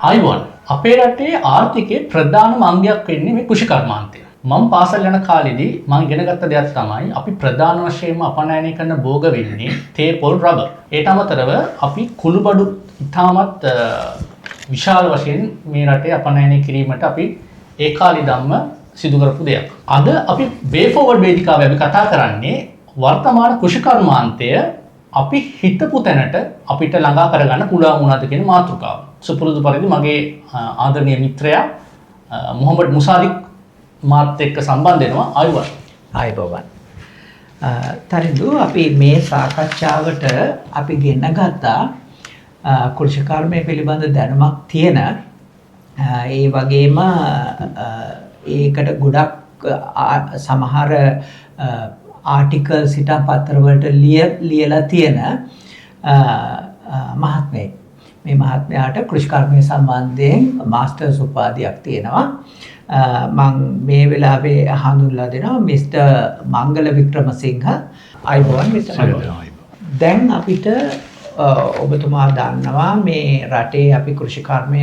ආයුබෝවන්. අපේ රටේ ආර්ථිකයේ ප්‍රධානම අංගයක් වෙන්නේ මේ කෘෂිකර්මාන්තය. මම පාසල් යන කාලෙදී මං ඉගෙන ගත්ත දෙයක් තමයි අපි ප්‍රධාන වශයෙන්ම අපනයනය කරන භෝග වෙන්නේ තේ, පොල්, රබර්. ඒට අමතරව අපි කුළුබඩු ඉතාමත් විශාල වශයෙන් මේ රටේ අපනයනය කිරීමට අපි ඒ කාලේ ඉඳන්ම සිදු කරපු දෙයක්. අද අපි වේ ෆෝවර්ඩ් වේදිකාවේ අපි කතා කරන්නේ වර්තමාන කෘෂිකර්මාන්තය අපි හිතපු තැනට අපිට ළඟා කරගන්න පුළුවන් වුණාද කියන මාතෘකාව. සුපුරුදු පරිදි මගේ ආදරණීය මිත්‍රයා මොහමඩ් මුසාදික් මාත් එක්ක සම්බන්ධ වෙනවා. ආයුබෝවන්. ආයුබෝවන්. තරිඳු, අපි මේ සාකච්ඡාවට අපි ගෙන්න ගත්තා කෘෂිකර්මය පිළිබඳ දැනුමක් තියෙන, ඒ වගේම ඒකට ගොඩක් සමහර ආටිකල් සිට පත්‍ර වලට ලියලා තියෙන මහත්මයෙක්. මේ මහත්මයාට කෘෂිකර්මය සම්බන්ධයෙන් මාස්ටර්ස් උපාධියක් තියෙනවා. මං මේ වෙලාවේ හඳුන්වලා දෙනවා මිස්ටර් මංගල වික්‍රමසිංහ. ආයුබෝවන් මිස්ටර් මංගල. දැන් අපිට ඔබතුමා දන්නවා මේ රටේ අපි කෘෂිකර්මය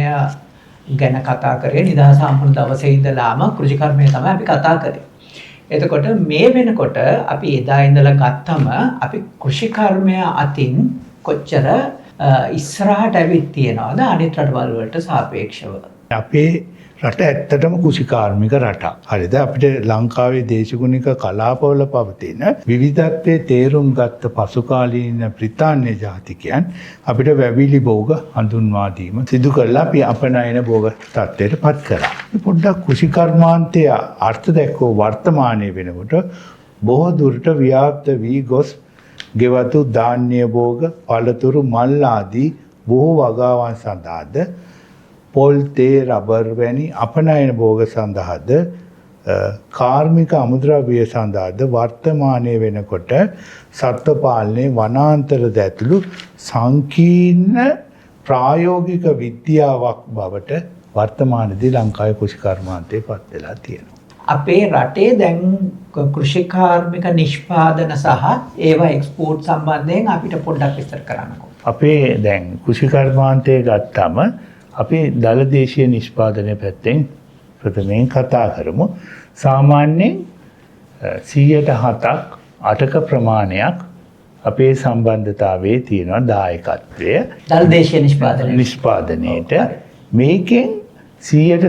ගැන කතා කරේ නිදහස හම්බුන දවසේ ඉඳලාම කෘෂිකර්මය තමයි අපි කතා කරේ. එතකොට මේ වෙනකොට අපි එදා ඉඳලා ගත්තම අපි කෘෂිකර්මය අතින් කොච්චර ඉස්සරහට ඇවිත් තියනවද අනිත් රටවල් වලට සාපේක්ෂව? අපේ රට ඇත්තටම කෘෂිකාර්මික රටක්. හරිද? අපිට ලංකාවේ දේශගුණික කලාපවල පවතින විවිධත්වයේ තේරුම් ගත්ත පසුකාලීන බ්‍රිතාන්‍ය ජාතිකයන් අපිට වැවිලි භෝග හඳුන්වා දීම සිදු කරලා අපි අපනයන භෝග තත්ත්වයට පත් කරා. පොඩ්ඩක් කෘෂිකර්මාන්තය අර්ථ දැක්වූ වර්තමානයේ වෙනකොට බොහෝ දුරට ව්‍යාප්ත වී ගොස් ගෙවතු, ධාන්‍ය භෝග, පළතුරු, මල් ආදී බොහෝ වගාවන් සඳහාද, පොල්, තේ, රබර් වැනි අපනයන භෝග සඳහාද, කාර්මික අමුද්‍රව්‍ය සඳහාද වර්තමානයේ වෙනකොට සත්ව පාලනය, වනාන්තරද ඇතුළු සංකීර්ණ ප්‍රායෝගික විද්‍යාවක් බවට වර්තමානයේදී ලංකාවේ කෘෂිකර්මාන්තය පත් වෙලා තියෙනවා. අපේ රටේ දැන් කෘෂිකාර්මික නිෂ්පාදන සහ ඒවා එක්ස්පෝර්ට් සම්බන්ධයෙන් අපිට පොඩ්ඩක් විස්තර කරන්නකෝ. අපේ දැන් කෘෂිකර්මාන්තය ගත්තම අපි දළ දේශීය නිෂ්පාදනය පැත්තෙන් ප්‍රථමයෙන් කතා කරමු. සාමාන්‍යයෙන් 107ක් 8ක ප්‍රමාණයක් අපේ සම්බන්ධතාවයේ තියෙනවා දායකත්වය දළ දේශීය නිෂ්පාදනය. නිෂ්පාදනයේට. මේකෙන් 3ක්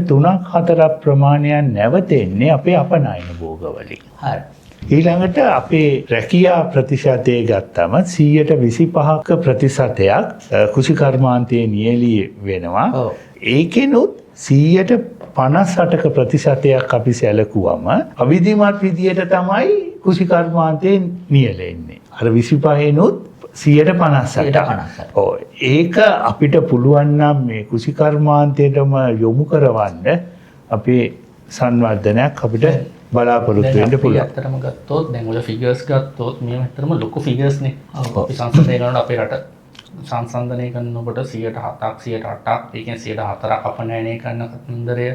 4ක් ප්‍රමාණයක් නැවතෙන්නේ අපේ අපනයන භෝග වලින්. ඊළඟට අපේ රැකියා ප්‍රතිශතය ගත්තම 125ක ප්‍රතිශතයක් කෘෂිකර්මාන්තයේ නියැලී වෙනවා. ඒකෙනුත් 158ක ප්‍රතිශතයක් අපි සැලකුවම අවිධිමත් විදියට තමයි කෘෂිකර්මාන්තයේ නියැලෙන්නේ. අර 25නොත් 158. 158. ඔව්. ඒක අපිට පුළුවන් නම් මේ කෘෂිකර්මාන්තයටම යොමු කරවන්න අපේ සංවර්ධනයක් අපිට බලාපොරොත්තු දැන් වෙන්න අපි පුළුවන්. ඇත්තටම ගත්තොත් දැන් ඔය ෆිගර්ස් ගත්තොත් මේව ඇත්තටම ලොකු ෆිගර්ස් නේ. අපි සංසන්දනය කරනකොට අපේ රට සංසන්දනය කරනකොට 107ක් 108ක්, ඒ කියන්නේ 104ක් අපනයනය කරන කතන්දරය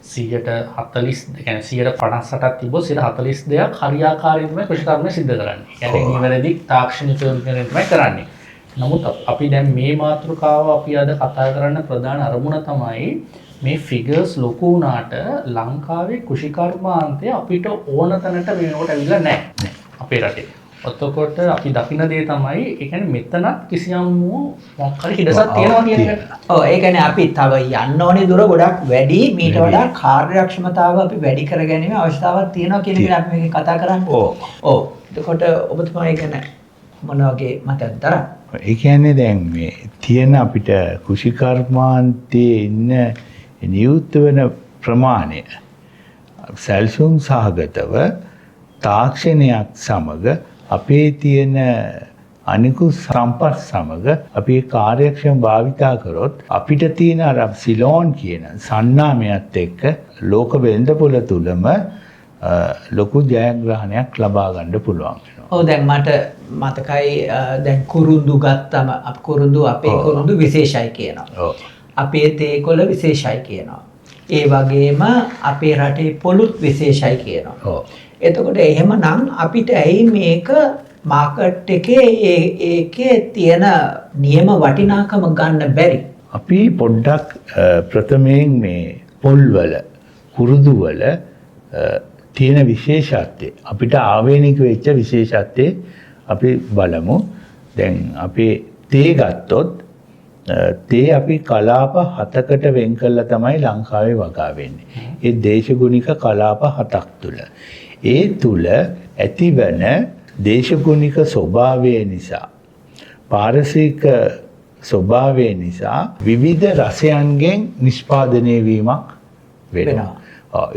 140, ඒ කියන්නේ 158ක් තිබ්බොත් 142ක් හරියාකාරීව තමයි කෘෂිකර්මය සිද්ධ කරන්නේ. ඒ කියන්නේ නිවැරදි තාක්ෂණික උපකරණ තමයි කරන්නේ. නමුත් අපි දැන් මේ මාතෘකාව අපි අද කතා කරන්න ප්‍රධාන අරමුණ තමයි මේ ෆිගර්ස් ලොකු වුණාට ලංකාවේ කෘෂිකර්මාන්තය අපිට ඕන තැනට මේ වෙනකොට ඇවිල්ලා නැහැ අපේ රටේ. එතකොට අපි දකින දේ තමයි ඒ කියන්නේ මෙතනත් කිසියම් වූ මොකක් හරි හිඩසක් තියෙනවා කියන එක. ඔව්, ඒ කියන්නේ අපි තව යන්න ඕනේ දුර ගොඩක් වැඩි, මීට වඩා කාර්යක්ෂමතාව අපි වැඩි කර ගැනීමේ අවශ්‍යතාවක් තියෙනවා කියන එක අපි මේකෙන් කතා කරන්නේ. ඔව්. එතකොට ඔබතුමා ඒ ගැන මොන වගේ මතයක්ද දරන්නේ? ඒ කියන්නේ දැන් මේ තියෙන අපිට කෘෂිකර්මාන්තයේ ඉන්න නියුක්ත වෙන ප්‍රමාණය සැලසුම් සහගතව තාක්ෂණයක් සමග අපේ තියෙන අනිකුත් සම්පත් සමග අපි ඒ කාර්යක්ෂම භාවිතා කරොත් අපිට තියෙන අර සිලෝන් කියන සන්නාමයත් එක්ක ලෝක වෙළඳපොළ තුලම ලොකු ජයග්‍රහණයක් ලබා ගන්න පුළුවන් වෙනවා. ඔව්, දැන් මට මතකයි දැන් කුරුඳු ගත්තම කුරුඳු අපේ කුරුඳු විශේෂයි කියනවා. අපේ තේකොළ විශේෂයි කියනවා. ඒ වගේම අපේ රටේ පොළුත් විශේෂයි කියනවා. එතකොට එහෙමනම් අපිට ඇයි මේක මාකට් එකේ ඒකේ තියෙන නියම වටිනාකම ගන්න බැරි? අපි පොඩ්ඩක් ප්‍රථමයෙන් මේ පොල්වල කුරුදුවල තියෙන විශේෂත්වය, අපිට ආවේනික වෙච්ච විශේෂත්වය අපි බලමු. දැන් අපි තේ ගත්තොත් තේ අපි කලාප 7කට වෙන් කරලා තමයි ලංකාවේ වගා වෙන්නේ. ඒ දේශගුණික කලාප 7ක් තුල. ඒ තුල ඇතිවන දේශගුණික ස්වභාවය නිසා, පාරසික ස්වභාවය නිසා විවිධ රසයන්ගෙන් නිෂ්පාදනය වීමක් වෙනවා.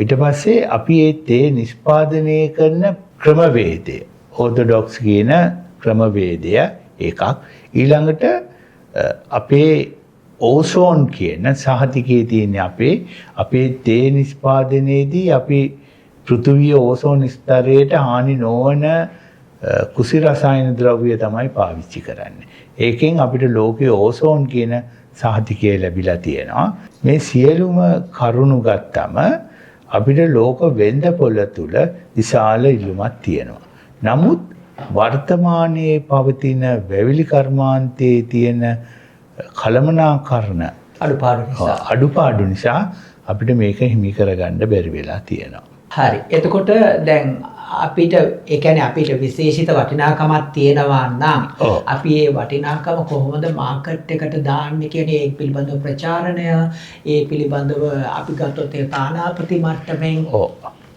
ඊට පස්සේ අපි මේ තේ නිෂ්පාදනය කරන ක්‍රමවේදය, ඕතොඩොක්ස් කියන ක්‍රමවේදය එකක්. ඊළඟට අපේ ඕසෝන් කියන සහතිකයේ තියෙන අපේ තේ නිෂ්පාදනයේදී අපි පෘථුවිය ඕසෝන් ස්තරයට හානි නොවන කුසි රසායන ද්‍රව්‍ය තමයි පාවිච්චි කරන්නේ. ඒකෙන් අපිට ලෝකයේ ඕසෝන් කියන සහතිකය ලැබිලා තියෙනවා. මේ සියලුම කරුණු ගත්තම අපිට ලෝක වෙළඳපොළ තුල විශාල ඉල්ලුමක් තියෙනවා. නමුත් වර්තමානයේ පවතින වැවිලි කර්මාන්තයේ තියෙන කළමනාකරණ අඩුපාඩු නිසා අපිට මේක හිමි කරගන්න බැරි වෙලා තියෙනවා. හරි. එතකොට දැන් අපිට ඒ කියන්නේ අපිට විශේෂිත වටිනාකමක් තියෙනවා නම් අපි ඒ වටිනාකම කොහොමද මාකට් එකට දාන්නේ කියන ඒ පිළිබඳව ප්‍රචාරණය, ඒ පිළිබඳව අපි ගත්තොත් ඒ තානාපති මට්ටමින්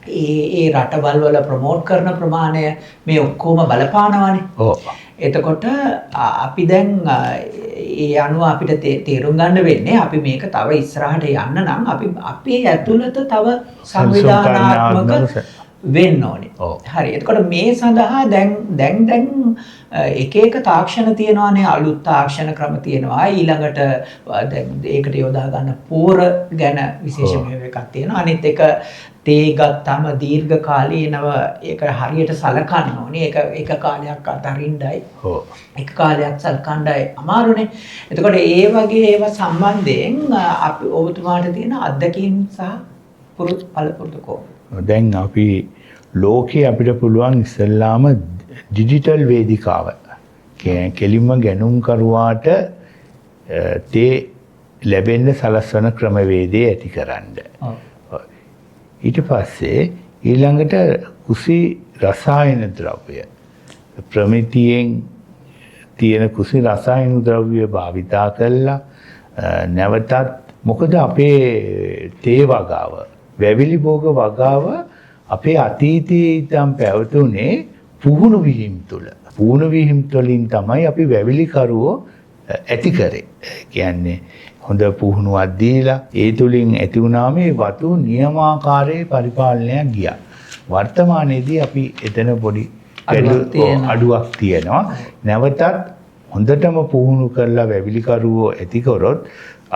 ඒ ඒ රටවල් වල ප්‍රොමෝට් කරන ප්‍රමාණය මේ ඔක්කොම බලපානවානේ. එතකොට අපි දැන් ඒ අනුව අපිට තේරුම් ගන්න වෙන්නේ අපි මේක තව ඉස්සරහට යන්න නම් අපි අපේ ඇතුළත තව සංවිධානාත්මක වෙන්න ඕනේ. හරි. එතකොට මේ සඳහා දැන් දැන් දැන් එක එක තාක්ෂණ තියෙනවානේ, අලුත් තාක්ෂණ ක්‍රම තියෙනවා. ඊළඟට දැන් ඒකට යොදා ගන්න පෝර ගැන විශේෂ මෙහෙම එකක් තියෙනවා. අනිත් එක තේ ගත්තම දීර්ඝ කාලීනව ඒක හරියට සලකන්න ඕනේ. ඒක එක කාලයක් අතරින්නයි. එක කාලයක් සලකන්නයි අමාරුනේ. එතකොට ඒ වගේ ඒවා සම්බන්ධයෙන් අපි ඔබතුමාට තියෙන අත්දැකීම් සහ පුරුදු පළපුරුදු කොහොමද? දැන් අපි ලෝකේ අපිට පුළුවන් ඉස්සෙල්ලාම ඩිජිටල් වේදිකාව කෙලින්ම ගැනුම්කරුවාට තේ ලැබෙන්න සලස්වන ක්‍රමවේදය ඇති කරන්න. ඊට පස්සේ ඊළඟට කුසි රසායන ද්‍රව්‍ය ප්‍රමිතියෙන් තියෙන කුසි රසායන ද්‍රව්‍ය භාවිතා කළා නැවතත්, මොකද අපේ තේ වගාව, වැවිලි භෝග වගාව අපේ අතීතයේ ඉඳන් පැවතුනේ පුහුණු වීම තුළ. පුහුණු වීම තුළින් තමයි අපි වැවිලිකරුවෝ ඇති කරේ. කියන්නේ හොඳ පුහුණුවක් දීලා ඒ තුලින් ඇති වුණාම ඒ වතු නියමාකාරයේ පරිපාලනයක් ගියා. වර්තමානයේදී අපි එතන පොඩි අඩුවක් තියෙනවා. නැවතත් හොඳටම පුහුණු කරලා වැවිලිකරුවෝ ඇති කරොත්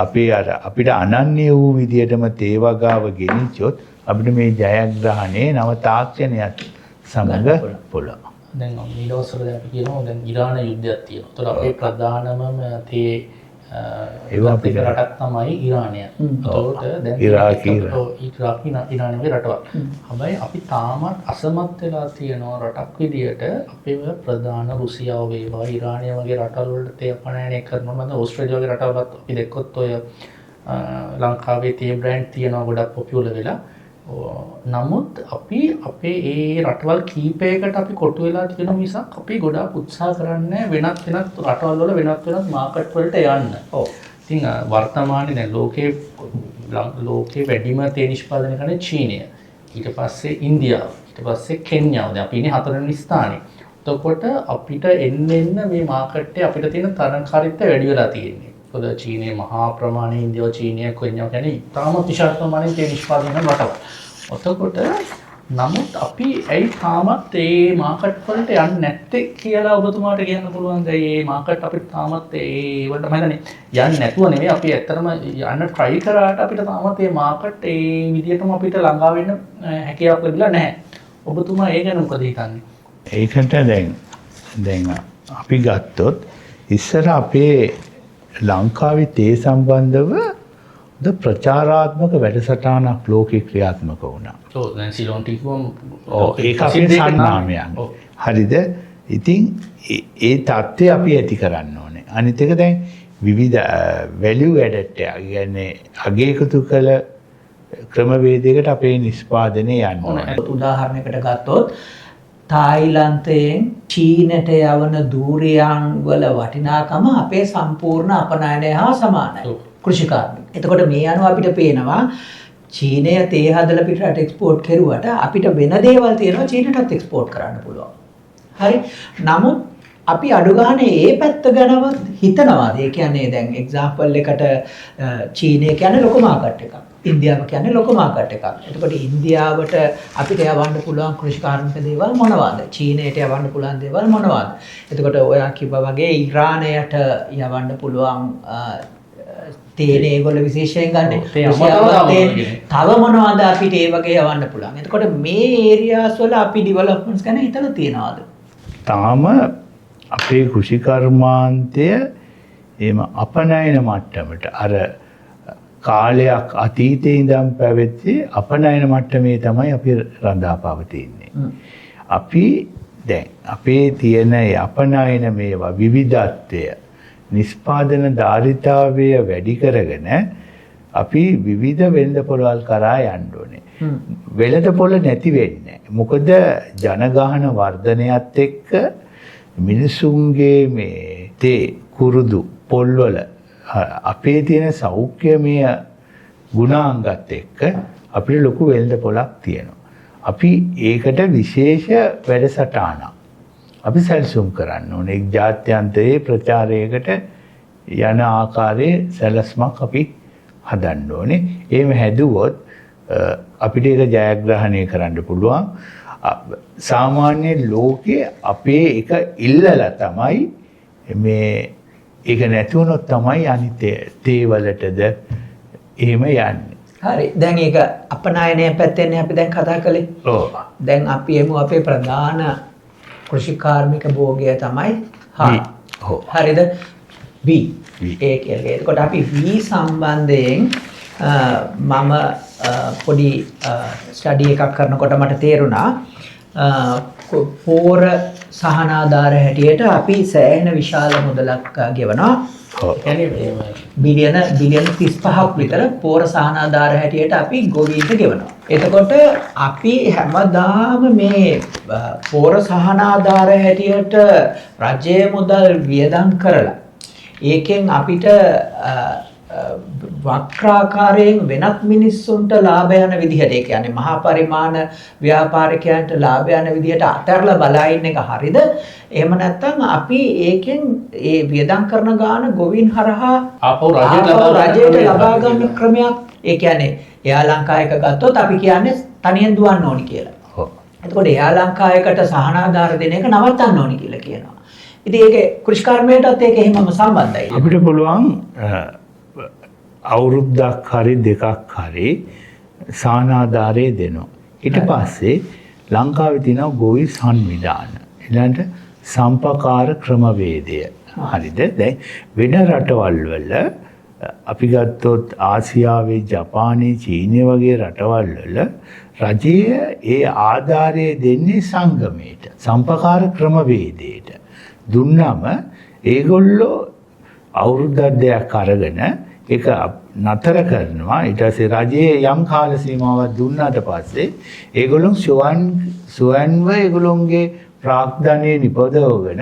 අපේ අර අපිට අනන්‍ය වූ විදියටම තේ වගාව ගෙනිච්චොත් අපිට මේ ජයග්‍රහණය නව තාක්ෂණයත් සමග පුළුවන්. දැන් මේ දවස්වල දැන් අපි කියනවා දැන් ඉරාන යුද්ධයක් තියෙනවා. ඒතකොට අපේ ප්‍රධානම තේ ඒවා අපිට රටක් තමයි ඉරානය. ඒතකොට දැන් ඉරාක් ඉරානය වගේ රටවල්. හැබැයි අපි තාමත් අසමත් වෙලා තියෙනවා රටක් විදියට අපේ ප්‍රධාන රුසියාව වේවා ඉරානය වගේ රටවල් වලට තේ අපනයනය කරනවා. මම ඕස්ට්‍රේලියාව වගේ රටවලත් අපි දැක්කොත් ඔය ලංකාවේ තේ බ්‍රෑන්ඩ් තියෙනවා ගොඩක් පොපියුලර් වෙලා. නමුත් අපි අපේ ඒ රටවල් කීපයකට අපි කොටු වෙලා තියෙන මිසක් අපි ගොඩාක් උත්සාහ කරන්නේ වෙනත් වෙනත් රටවල් වල වෙනත් වෙනත් මාකට් වලට යන්න. ඉතින් වර්තමානයේ දැන් ලෝකේ වැඩිම තේ නිෂ්පාදනය කරන්නේ චීනය. ඊට පස්සේ ඉන්දියාව, ඊට පස්සේ කෙන්යාව. දැන් අපි ඉන්නේ හතරවෙනි ස්ථානයේ. එතකොට අපිට එන්න එන්න මේ මාකට් එකේ අපිට තියෙන තරඟකාරීත්වය වැඩි වෙලා තියෙන්නේ. මොකද චීනයේ මහා ප්‍රමාණයේ ඉන්දියාව, චීනය, කෙන්යාව කියන්නේ ඉතාමත් විශාල ප්‍රමාණයෙන් තේ නිෂ්පාදනය කරන රටවල්. එතකොට නමුත් අපි ඇයි තාමත් ඒ මාකට් වලට යන්නේ නැත්තේ කියලා ඔබතුමාට කියන්න පුළුවන්ද? ඒ මාකට් අපිට තාමත් ඒ වලට මම හිතන්නේ යන්නේ නැතුව නෙමෙයි, අපි ඇත්තටම යන්න try කරාට අපිට තාමත් ඒ මාකට් ඒ විදියටම අපිට ළඟා වෙන්න හැකියාවක් ලැබිලා නැහැ. ඔබතුමා ඒ ගැන මොකද හිතන්නේ? ඒකට දැන් අපි ගත්තොත් ඉස්සර අපේ ලංකාවේ තේ සම්බන්ධව ද ප්‍රචාරාත්මක වැඩසටහනක් ලෝකේ ක්‍රියාත්මක වුණා. ඔව්, දැන් සිලෝන් ටී කිව්වම ඔව්, ඒක අපේ සන්නාමයක්. හරිද? ඉතින් ඒ තත්ත්වය අපි ඇති කරන්න ඕනේ. අනිත් එක දැන් විවිධ වැලියු ඇඩඩ් එක, කියන්නේ අග එකතු කළ ක්‍රමවේදයකට අපේ නිෂ්පාදනය යන්න ඕනේ. උදාහරණයකට ගත්තොත් තායිලන්තයෙන් චීනට යවන දූරියන් වල වටිනාකම අපේ සම්පූර්ණ අපනයනය හා සමානයි කෘෂිකාර්මික. එතකොට මේ අනුව අපිට පේනවා චීනය තේ හදලා පිටරට එක්ස්පෝර්ට් කෙරුවට අපිට වෙන දේවල් තියෙනවා චීනටත් එක්ස්පෝර්ට් කරන්න පුළුවන්. හරි. නමුත් අපි අඩු ගානේ ඒ පැත්ත ගැනවත් හිතනවාද? ඒ කියන්නේ දැන් එක්සැම්පල් එකට චීනය කියන්නේ ලොකු මාකට් එකක්. ඉන්දියාව කියන්නේ ලොකු මාකට් එකක්. එතකොට ඉන්දියාවට අපිට යවන්න පුළුවන් කෘෂිකාර්මික දේවල් මොනවාද? චීනයට යවන්න පුළුවන් දේවල් මොනවාද? එතකොට ඔයා කිව්වා වගේ ඉරානයට යවන්න පුළුවන් තේනේ ඒගොල්ලෝ විශේෂයෙන් ගන්න. තව මොනවාද අපිට ඒ වගේ යවන්න පුළුවන්? එතකොට මේ ඒරියාස් වල අපි ඩෙවලොප්මන්ට්ස් ගැන හිතලා තියනවාද? තාම අපේ කෘෂිකර්මාන්තය එහෙම අපනයන මට්ටමට අර කාලයක් අතීතයේ ඉඳන් පැවති අපනයන මට්ටමේ තමයි අපි රඳා පවතින්නේ. අපි දැන් අපේ තියෙන අපනයන මේවා විවිධත්වය නිෂ්පාදන ධාරිතාවය වැඩි කරගෙන අපි විවිධ වෙළඳ පොළවල් කරා යන්න ඕනේ. වෙළඳ පොළ නැති වෙන්නේ. මොකද ජනගහන වර්ධනයත් එක්ක මිනිසුන්ගේ මේ තේ කුරුදු පොල්වල අපේ තියෙන සෞඛ්‍යමය ගුණාංගත් එක්ක අපිට ලොකු වෙළඳ පොළක් තියෙනවා. අපි ඒකට විශේෂ වැඩසටහනක් අපි සැලසුම් කරන්න ඕනේ. එක් ජාත්‍යන්තරයේ ප්‍රචාරයකට යන ආකාරයේ සැලැස්මක් අපි හදන්න ඕනේ. එහෙම හැදුවොත් අපිට ඒක ජයග්‍රහණය කරන්න පුළුවන්. සාමාන්‍ය ලෝකයේ අපේ එක ඉල්ලලා තමයි මේ ඒක නැති වුණොත් තමයි අනිත් තේ වලටද එහෙම යන්නේ. හරි. දැන් ඒක අපනයනය පැත්තෙන් අපි දැන් කතා කළේ. ඔව්. දැන් අපි එමු අපේ ප්‍රධාන කෘෂිකාර්මික භෝගය තමයි හා. ඔව්. හරිද? වී. ඒ කියන්නේ. එතකොට අපි වී සම්බන්ධයෙන් මම පොඩි ස්ටඩි එකක් කරනකොට මට තේරුණා පෝර සහනාධාර හැටියට අපි සෑහෙන විශාල මුදලක් ගෙවනවා. බිලියන 35ක් විතර පෝර සහනාධාර හැටියට අපි ගොවීන්ට ගෙවනවා. එතකොට අපි හැමදාම මේ පෝර සහනාධාර හැටියට රජයේ මුදල් වියදම් කරලා ඒකෙන් අපිට වක්‍රාකාරයෙන් වෙනත් මිනිස්සුන්ට ලාභ යන විදිහට, ඒ කියන්නේ මහා පරිමාණ ව්‍යාපාරිකයන්ට ලාභ යන විදිහට අතහැරලා බලා ඉන්න එක හරිද? එහෙම නැත්නම් අපි ඒකෙන් ඒ වියදම් කරන ගාන ගොවීන් හරහා ආපහු රජයට ලබා ගන්න ක්‍රමයක්. ඒ කියන්නේ එයා ලංකා එක ගත්තොත් අපි කියන්නේ තනියෙන් දුවන්න ඕනි කියලා. ඔව්. එතකොට එයා ලංකා එකට සහනාධාර දෙන එක නවත්තන්න ඕනි කියලා කියනවා. ඉතින් ඒක කෘෂිකර්මයටත් ඒක එහෙමම සම්බන්ධයි. අපිට පුළුවන් අවුරුද්දක් හරි දෙකක් හරි සහනාධාරය දෙනවා. ඊට පස්සේ ලංකාවේ තියෙනවා ගොවි සංවිධාන. ඊළඟට සම්පකාර ක්‍රමවේදය. හරිද? දැන් වෙන රටවල් වල අපි ගත්තොත් ආසියාවේ ජපානයේ චීනය වගේ රටවල් වල රජය ඒ ආධාරය දෙන්නේ සංගමයට, සම්පකාර ක්‍රමවේදයට. දුන්නම ඒගොල්ලෝ අවුරුද්දක් දෙකක් අරගෙන ඒක නතර කරනවා. ඊට පස්සේ රජයේ යම් කාල සීමාවක් දුන්නාට පස්සේ ඒගොල්ලෝ ස්වයංව ඒගොල්ලොන්ගේ ප්‍රාග්ධනය නිපදවගෙන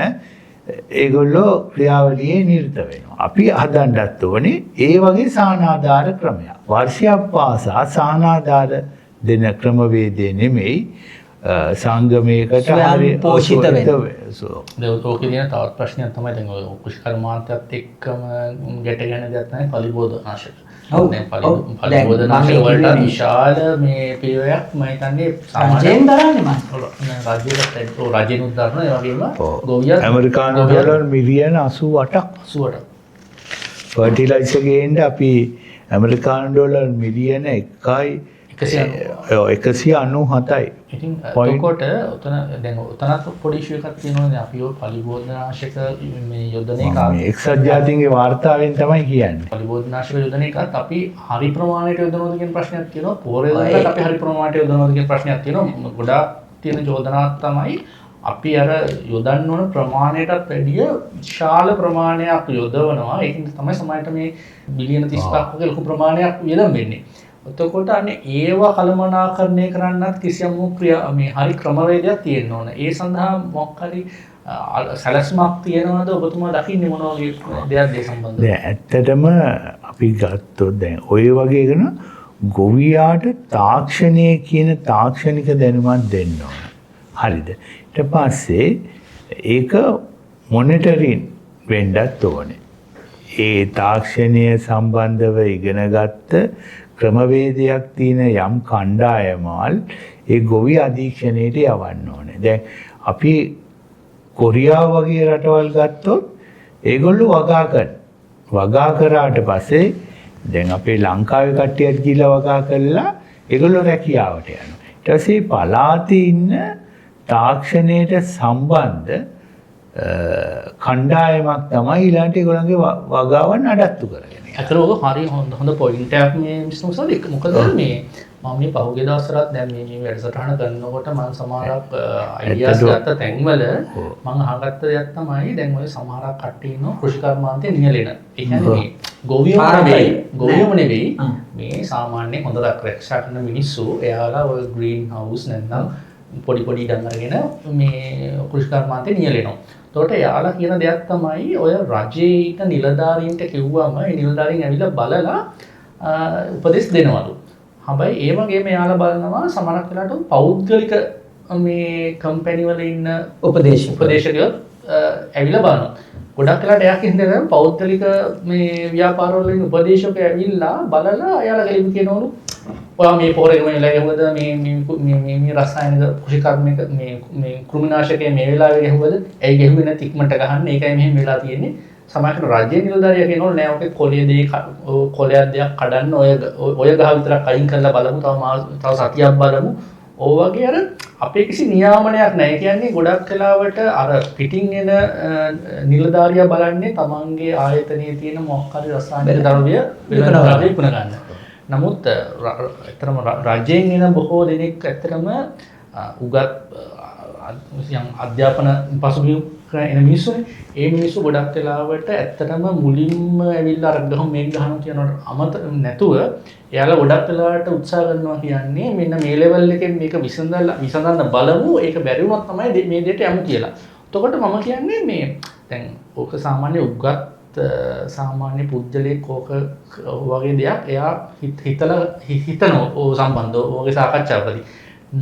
ඒගොල්ලෝ ක්‍රියාවලියේ නිරත වෙනවා. අපි හදන්නත් ඕනේ ඒ වගේ සහනාධාර ක්‍රමයක්. වර්ෂයක් පාසා සහනාධාර දෙන ක්‍රමවේදය නෙමෙයි සංගමයකට හරි පෝෂිත වෙන්න. දැන් ඕකේ තියෙන තවත් ප්‍රශ්නයක් තමයි දැන් ඔය කෘෂිකර්මාන්තයත් එක්කම ගැට ගැහෙන දෙයක් තමයි පලිබෝධනාශක. ඔව්. දැන් පලිබෝධනාශක වලට විශාල මේ පියවරක් මම හිතන්නේ රජයෙන් දරන්නේ මම. ඔව් රජයට ඔව් රජෙනුත් දරනවා, ඒ වගේම ගොවියන් ඇමරිකානු ඩොලර් මිලියන 88ක් 88 ෆර්ටිලයිසර් ගේන්න අපි ඇමරිකානු ඩොලර් මිලියන 1 197යි. ඉතින් එතකොට ඔතන දැන් ඔතනත් පොඩි ඉෂුව එකක් තියෙනවා. දැන් අපි ඔය පලිබෝධනාශක මේ යොදන එක මේ එක්සත් ජාතීන්ගේ වාර්තාවෙන් තමයි කියන්නේ. පලිබෝධනාශක යොදන එකත් අපි හරි ප්‍රමාණයට යොදනවද කියන ප්‍රශ්නයක් තියෙනවා. පෝර යොදන එකත් අපි හරි ප්‍රමාණයට යොදනවද කියන ප්‍රශ්නයක් තියෙනවා. ගොඩාක් තියෙන චෝදනාවක් තමයි අපි අර යොදන්න ඕන ප්‍රමාණයටත් වැඩිය විශාල ප්‍රමාණයක් යොදවනවා. ඒකින් තමයි සමහරට මේ බිලියන 35ක් වගේ ලොකු ප්‍රමාණයක් වියදම් වෙන්නේ. එතකොට අනේ ඒවා කළමනාකරණය කරන්නත් කිසියම් ක්‍රියා මේ හරි ක්‍රමවේදයක් තියෙන්න ඕන. ඒ සඳහා මොකක් හරි සැලැස්මක් තියෙනවද ඔබතුමා දකින්නේ මොන වගේ දෙයක්ද ඒ සම්බන්ධව? දැන් ඇත්තටම අපි ගත්තොත් දැන් ඔය වගේ කරන ගොවියාට තාක්ෂණය කියන තාක්ෂණික දැනුමක් දෙන්න ඕන. හරිද? ඊට පස්සේ ඒක මොනිටරින් වෙන්නත් ඕනේ. ඒ තාක්ෂණය සම්බන්ධව ඉගෙනගත්ත ක්‍රමවේදයක් තියෙන යම් කණ්ඩායමවල් ඒ ගොවි අධීක්ෂණයට යවන්න ඕනේ. දැන් අපි කොරියාව වගේ රටවල් ගත්තොත් ඒගොල්ලෝ වගා කරනවා. වගා කරාට පස්සේ දැන් අපේ ලංකාවේ කට්ටියත් ගිහලා වගා කරලා ඒගොල්ලෝ රැකියාවට යනවා. ඊට පස්සේ පළාතේ ඉන්න තාක්ෂණයට සම්බන්ධ කණ්ඩායමක් තමයි ඊළඟට ඒගොල්ලන්ගේ වගාවන් නඩත්තු කරගෙන යන්නේ. ඇත්තටම ඔක හරි හොඳ පොයින්ට් එකක් මේ මිස්ටර් මුසාවි. මොකද මේ මම මේ පහුගිය දවස්වලත් දැන් මේ වැඩසටහන කරනකොට මම සමහරක් අයිඩියාස් ගත්ත තැන්වල මම අහගත්ත දෙයක් තමයි දැන් ඔය සමහරක් කට්ටිය ඉන්නවා කෘෂිකර්මාන්තේ නියැලෙන. ඒ කියන්නේ මේ ගොවියම නෙවෙයි මේ සාමාන්‍ය හොඳ රක්ෂා කරන මිනිස්සු එයාලා ඔය ග්‍රීන් හවුස් නැත්නම් පොඩි පොඩි ඉඩම් අරගෙන මේ කෘෂිකර්මාන්තේ නියැලෙනවා. එතකොට එයාලා කියන දෙයක් තමයි ඔය රජයේ ඉන්න නිලධාරීන්ට කිව්වම ඒ නිලධාරීන් ඇවිල්ලා බලලා උපදෙස් දෙනවලු. හැබැයි ඒ වගේම එයාලා බලනවා සමහරක් වෙලාවට පෞද්ගලික මේ කම්පැනි වල ඉන්න උපදේශකයෝ ඇවිල්ලා බලනවා. ගොඩක් වෙලාවට එයා කියන්නේ දැන් පෞද්ගලික මේ ව්‍යාපාරවල ඉන්න උපදේශකයෝ ඇවිල්ලා බලලා එයාලා කෙලින්ම කියනවලු ඔයා මේ පොරේ මේ වෙලාවේ ගැහුවද මේ මේ මේ මේ රසායනික කෘෂිකර්මික මේ මේ කෘමිනාශකය මේ වෙලාවේ ගැහුවද ඇයි ගැහුවේ නැති ඉක්මනට ගහන්න ඒකයි මෙහෙම වෙලා තියෙන්නේ. සමහරවිට රජයේ නිලධාරියා කියනවලු නෑ ඔකේ කොළේ දේ කොළයක් දෙයක් කඩන්න ඔය ගහ විතරක් අයින් කරලා බලමු තව සතියක් බලමු. ඔය වගේ අර අපේ කිසි නියාමනයක් නෑ. ඒ කියන්නේ ගොඩක් වෙලාවට අර පිටින් එන නිලධාරියා බලන්නේ තමන්ගේ ආයතනයේ තියෙන මොකක් හරි රසායනික ද්‍රව්‍ය වෙළඳ ද්‍රව්‍ය විකුණ ගන්න. නමුත් ඇත්තටම රජයෙන් එන බොහෝ දෙනෙක් ඇත්තටම උගත් යම් අධ්‍යාපන පසුබිම් එන මිනිස්සුනේ. ඒ මිනිස්සු ගොඩක් වෙලාවට ඇත්තටම මුලින්ම ඇවිල්ලා අර ගහමු මේක ගහනවා කියනවට අමත නැතුව එයාලා ගොඩක් වෙලාවට උත්සාහ කරනවා කියන්නේ මෙන්න මේ ලෙවල් එකෙන් මේක විසඳන්න බලමු ඒක බැරි වුණොත් තමයි මේ දෙයට යමු කියලා. එතකොට මම කියන්නේ මේ දැන් ඕක සාමාන්‍ය උගත් සාමාන්‍ය පුද්ගලයෙක් ඕක වගේ දෙයක් එයා හිතලා හිතනවා ඕ සම්බන්ධව ඔය වගේ සාකච්ඡාවකදී.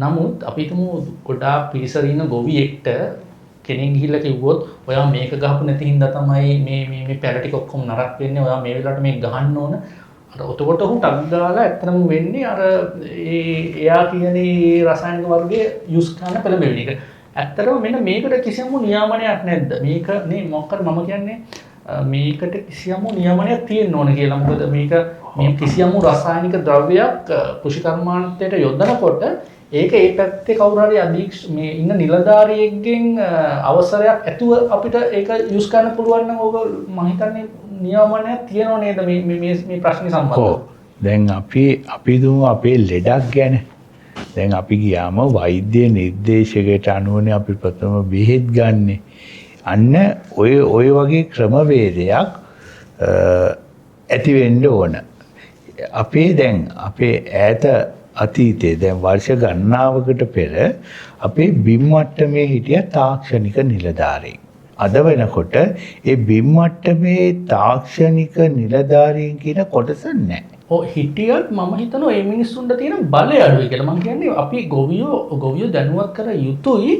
නමුත් අපි හිතමු ගොඩාක් පිරිසර ඉන්න ගොවියෙක්ට කෙනෙක් ගිහිල්ලා කිව්වොත් ඔයා මේක ගහපු නැති හින්දා තමයි මේ මේ මේ පැල ටික ඔක්කොම නරක වෙන්නේ ඔයා මේ වෙලාවට මේක ගහන්න ඕන. අර ඔතකොට ඔහු ටක් ගාලා ඇත්තටම වෙන්නේ අර ඒ එයා කියන ඒ රසායනික වර්ගය යූස් කරන්න පෙළඹෙන එක. ඇත්තටම මෙන්න මේකට කිසියම් නියාමනයක් නැද්ද? මේක නේ මොකක් හරි මම කියන්නේ මේකට කිසියම් නියමනයක් තියෙන්න ඕන කියලා. මොකද මේක මේ කිසියම් රසායනික ද්‍රව්‍යයක් කෘෂිකර්මාන්තයට යොදනකොට ඒක ඒ පැත්තේ කවුරු හරි මේ ඉන්න නිලධාරියෙක්ගෙන් අවසරයක් ඇතුව අපිට ඒක යූස් කරන්න පුළුවන් නම් ඕක මම හිතන්නේ නියමනයක් තියෙනව නේද මේ මේ මේ ප්‍රශ්නේ සම්බන්ධව? ඔව්. දැන් අපි දුමු අපේ ලෙඩක් ගැන. දැන් අපි ගියාම වෛද්‍ය නිර්දේශකයට අනුවනේ අපි ප්‍රථම බෙහෙත් ගන්නෙ. අන්න ඔය වගේ ක්‍රමවේදයක් ඇති වෙන්න ඕන. අපේ දැන් අපේ ඈත අතීතයේ දැන් වර්ෂ ගණනාවකට පෙර අපේ බිම් මට්ටමේ හිටිය තාක්ෂණික නිලධාරීන්. අද වෙනකොට ඒ බිම් මට්ටමේ තාක්ෂණික නිලධාරීන් කියන කොටස නැහැ. ඔව් හිටියත් මම හිතනවා මේ මිනිස්සුන්ට තියෙන බලය අඩුයි කියලා. මං කියන්නේ අපි ගොවියෝ දැනුවත් කර යුතුයි.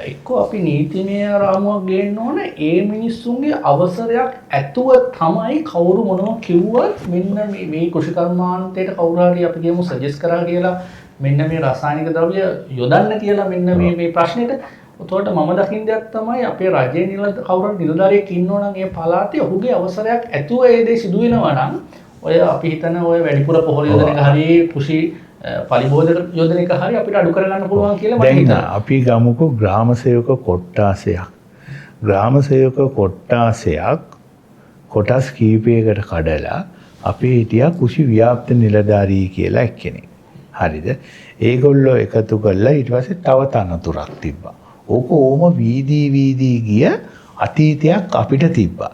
එක්කෝ අපි නීතිමය රාමුවක් ගේන්න ඕන. ඒ මිනිස්සුන්ගේ අවසරයක් ඇතුව තමයි කවුරු මොනවා කිව්වත් මෙන්න මේ කෘෂිකර්මාන්තයට කවුරු හරි අපි කියමු සජෙස්ට් කරා කියලා මෙන්න මේ රසායනික ද්‍රව්‍ය යොදන්න කියලා මෙන්න මේ ප්‍රශ්නෙට. එතකොට මම දකින දෙයක් තමයි අපේ රජයේ කවුරු හරි නිලධාරියෙක් ඉන්නවා නම් ඒ පළාතේ ඔහුගේ අවසරයක් ඇතුව ඒ දේ සිදු වෙනවා නම් ඔය අපි හිතන ඔය වැඩිපුර පොහොර යොදන එක හරි කෘෂි පරිභෝජන යොදන එක හරි අපිට අඩු කරගන්න පුළුවන් කියලා මට දැන් හිතෙනවා. අපි ගමුකෝ ග්‍රාම සේවක කොට්ටාසයක්. ග්‍රාම සේවක කොට්ටාසයක් කොටස් කීපයකට කඩලා අපි හිටියා කෘෂි ව්‍යාප්ත නිලධාරී කියලා එක්කෙනෙක්. හරිද? ඒගොල්ලෝ එකතු කරලා ඊට පස්සේ තව තනතුරක් තිබ්බා. ඕක ඕම වීදී වීදී ගිය අතීතයක් අපිට තිබ්බා.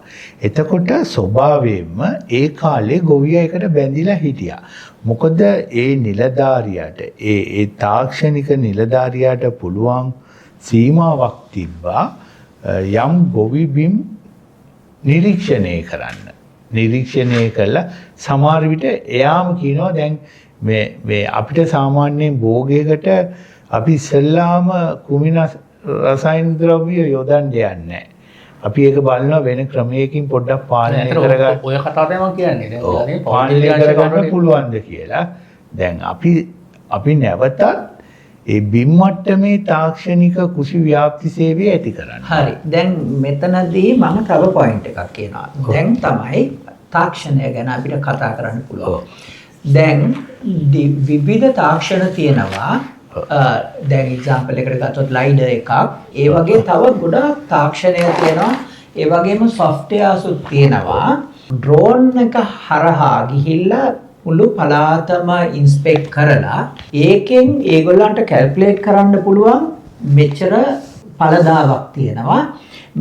එතකොට ස්වභාවයෙන්ම ඒ කාලේ ගොවියා එකට බැඳිලා හිටියා. මොකද ඒ නිලධාරියාට ඒ ඒ තාක්ෂණික නිලධාරියාට පුළුවන් සීමාවක් තිබ්බා යම් ගොවි බිම් නිරීක්ෂණය කරන්න. නිරීක්ෂණය කළා සමහර විට එයාම කියනවා දැන් මේ මේ අපිට සාමාන්‍යයෙන් භෝගයකට අපි ඉස්සෙල්ලාම කුමින රසායන ද්‍රව්‍ය යොදන්න යන්නේ නැහැ. අපි ඒක බලනවා වෙන ක්‍රමයකින් පොඩ්ඩක් පාලනය කරගන්න. ඔය කතාව තමයි මම කියන්නේ. දැන් පාලනය කරගන්න පුළුවන්ද කියලා. දැන් අපි අපි නැවතත් ඒ බිම් මට්ටමේ තාක්ෂණික කුෂි ව්‍යාප්ති සේවය ඇති කරන්න. හරි. දැන් මෙතනදී මම තව පොයින්ට් එකක් කියනවා. දැන් තමයි තාක්ෂණය ගැන අපිට කතා කරන්න පුළුවන්. දැන් විවිධ තාක්ෂණ තියෙනවා. දැන් එක්සැම්පල් එකකට ගත්තොත් ලයිඩර් එකක්. ඒ වගේ තව ගොඩාක් තාක්ෂණය තියෙනවා. ඒ වගේම සොෆ්ට්වෙයාර්ස් උත් තියෙනවා. ඩ්‍රෝන් එක හරහා ගිහිල්ලා මුළු පළාතම ඉන්ස්පෙක්ට් කරලා ඒකෙන් ඒගොල්ලන්ට කැල්කියුලේට් කරන්න පුළුවන් මෙච්චර පළදාවක් තියෙනවා.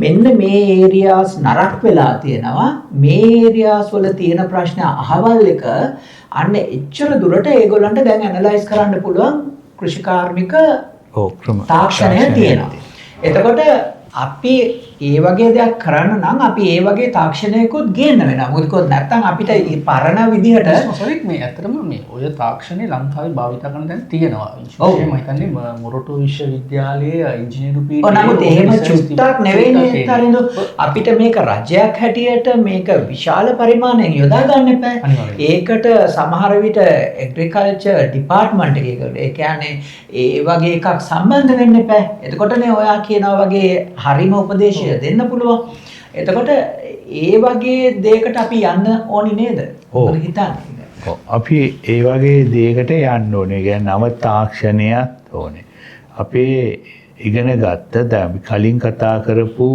මෙන්න මේ ඒරියාස් නරක වෙලා තියෙනවා. මේ ඒරියාස් වල තියෙන ප්‍රශ්න අහවල් එක අන්න එච්චර දුරට ඒගොල්ලන්ට දැන් ඇනලයිස් කරන්න පුළුවන් කෘෂිකාර්මික තාක්ෂණය තියෙනවා. එතකොට අපි ඒ වගේ දෙයක් කරන්න නම් අපි ඒ වගේ තාක්ෂණයකුත් ගේන්න වෙනවා. මොකද කිව්වොත් නැත්තම් අපිට පරණ විදිහට සෝරි මේ ඇත්තටම මේ ඔය තාක්ෂණය ලංකාවේ භාවිත කරන තැන් තියෙනවා. විශේෂයෙන්ම මම හිතන්නේ මොරටු විශ්වවිද්‍යාලයේ ඉංජිනේරු පීඨයේ. ඔව් නමුත් එහෙම චුට්ටක් නෙවෙයිනේ තරින්දු. අපිට මේක රජයක් හැටියට මේක විශාල පරිමාණයෙන් යොදා ගන්න එපා. ඒකට සමහර විට ඇග්‍රිකල්චර් ඩිපාර්ට්මන්ට් එකකට ඒ කියන්නේ ඒ වගේ එකක් සම්බන්ධ වෙන්න එපා. එතකොටනේ ඔයා කියනවා වගේ හරිම උපදේශය දෙන්න පුළුවන්. එතකොට ඒ වගේ දෙයකට අපි යන්න ඕනි නේද? ඔව් හිතන්නේ. ඔව් අපි ඒ වගේ දෙයකට යන්න ඕනේ. ඒ කියන්නේ නව තාක්ෂණයක් ඕනේ. අපේ ඉගෙන ගත්ත දැන් අපි කලින් කතා කරපු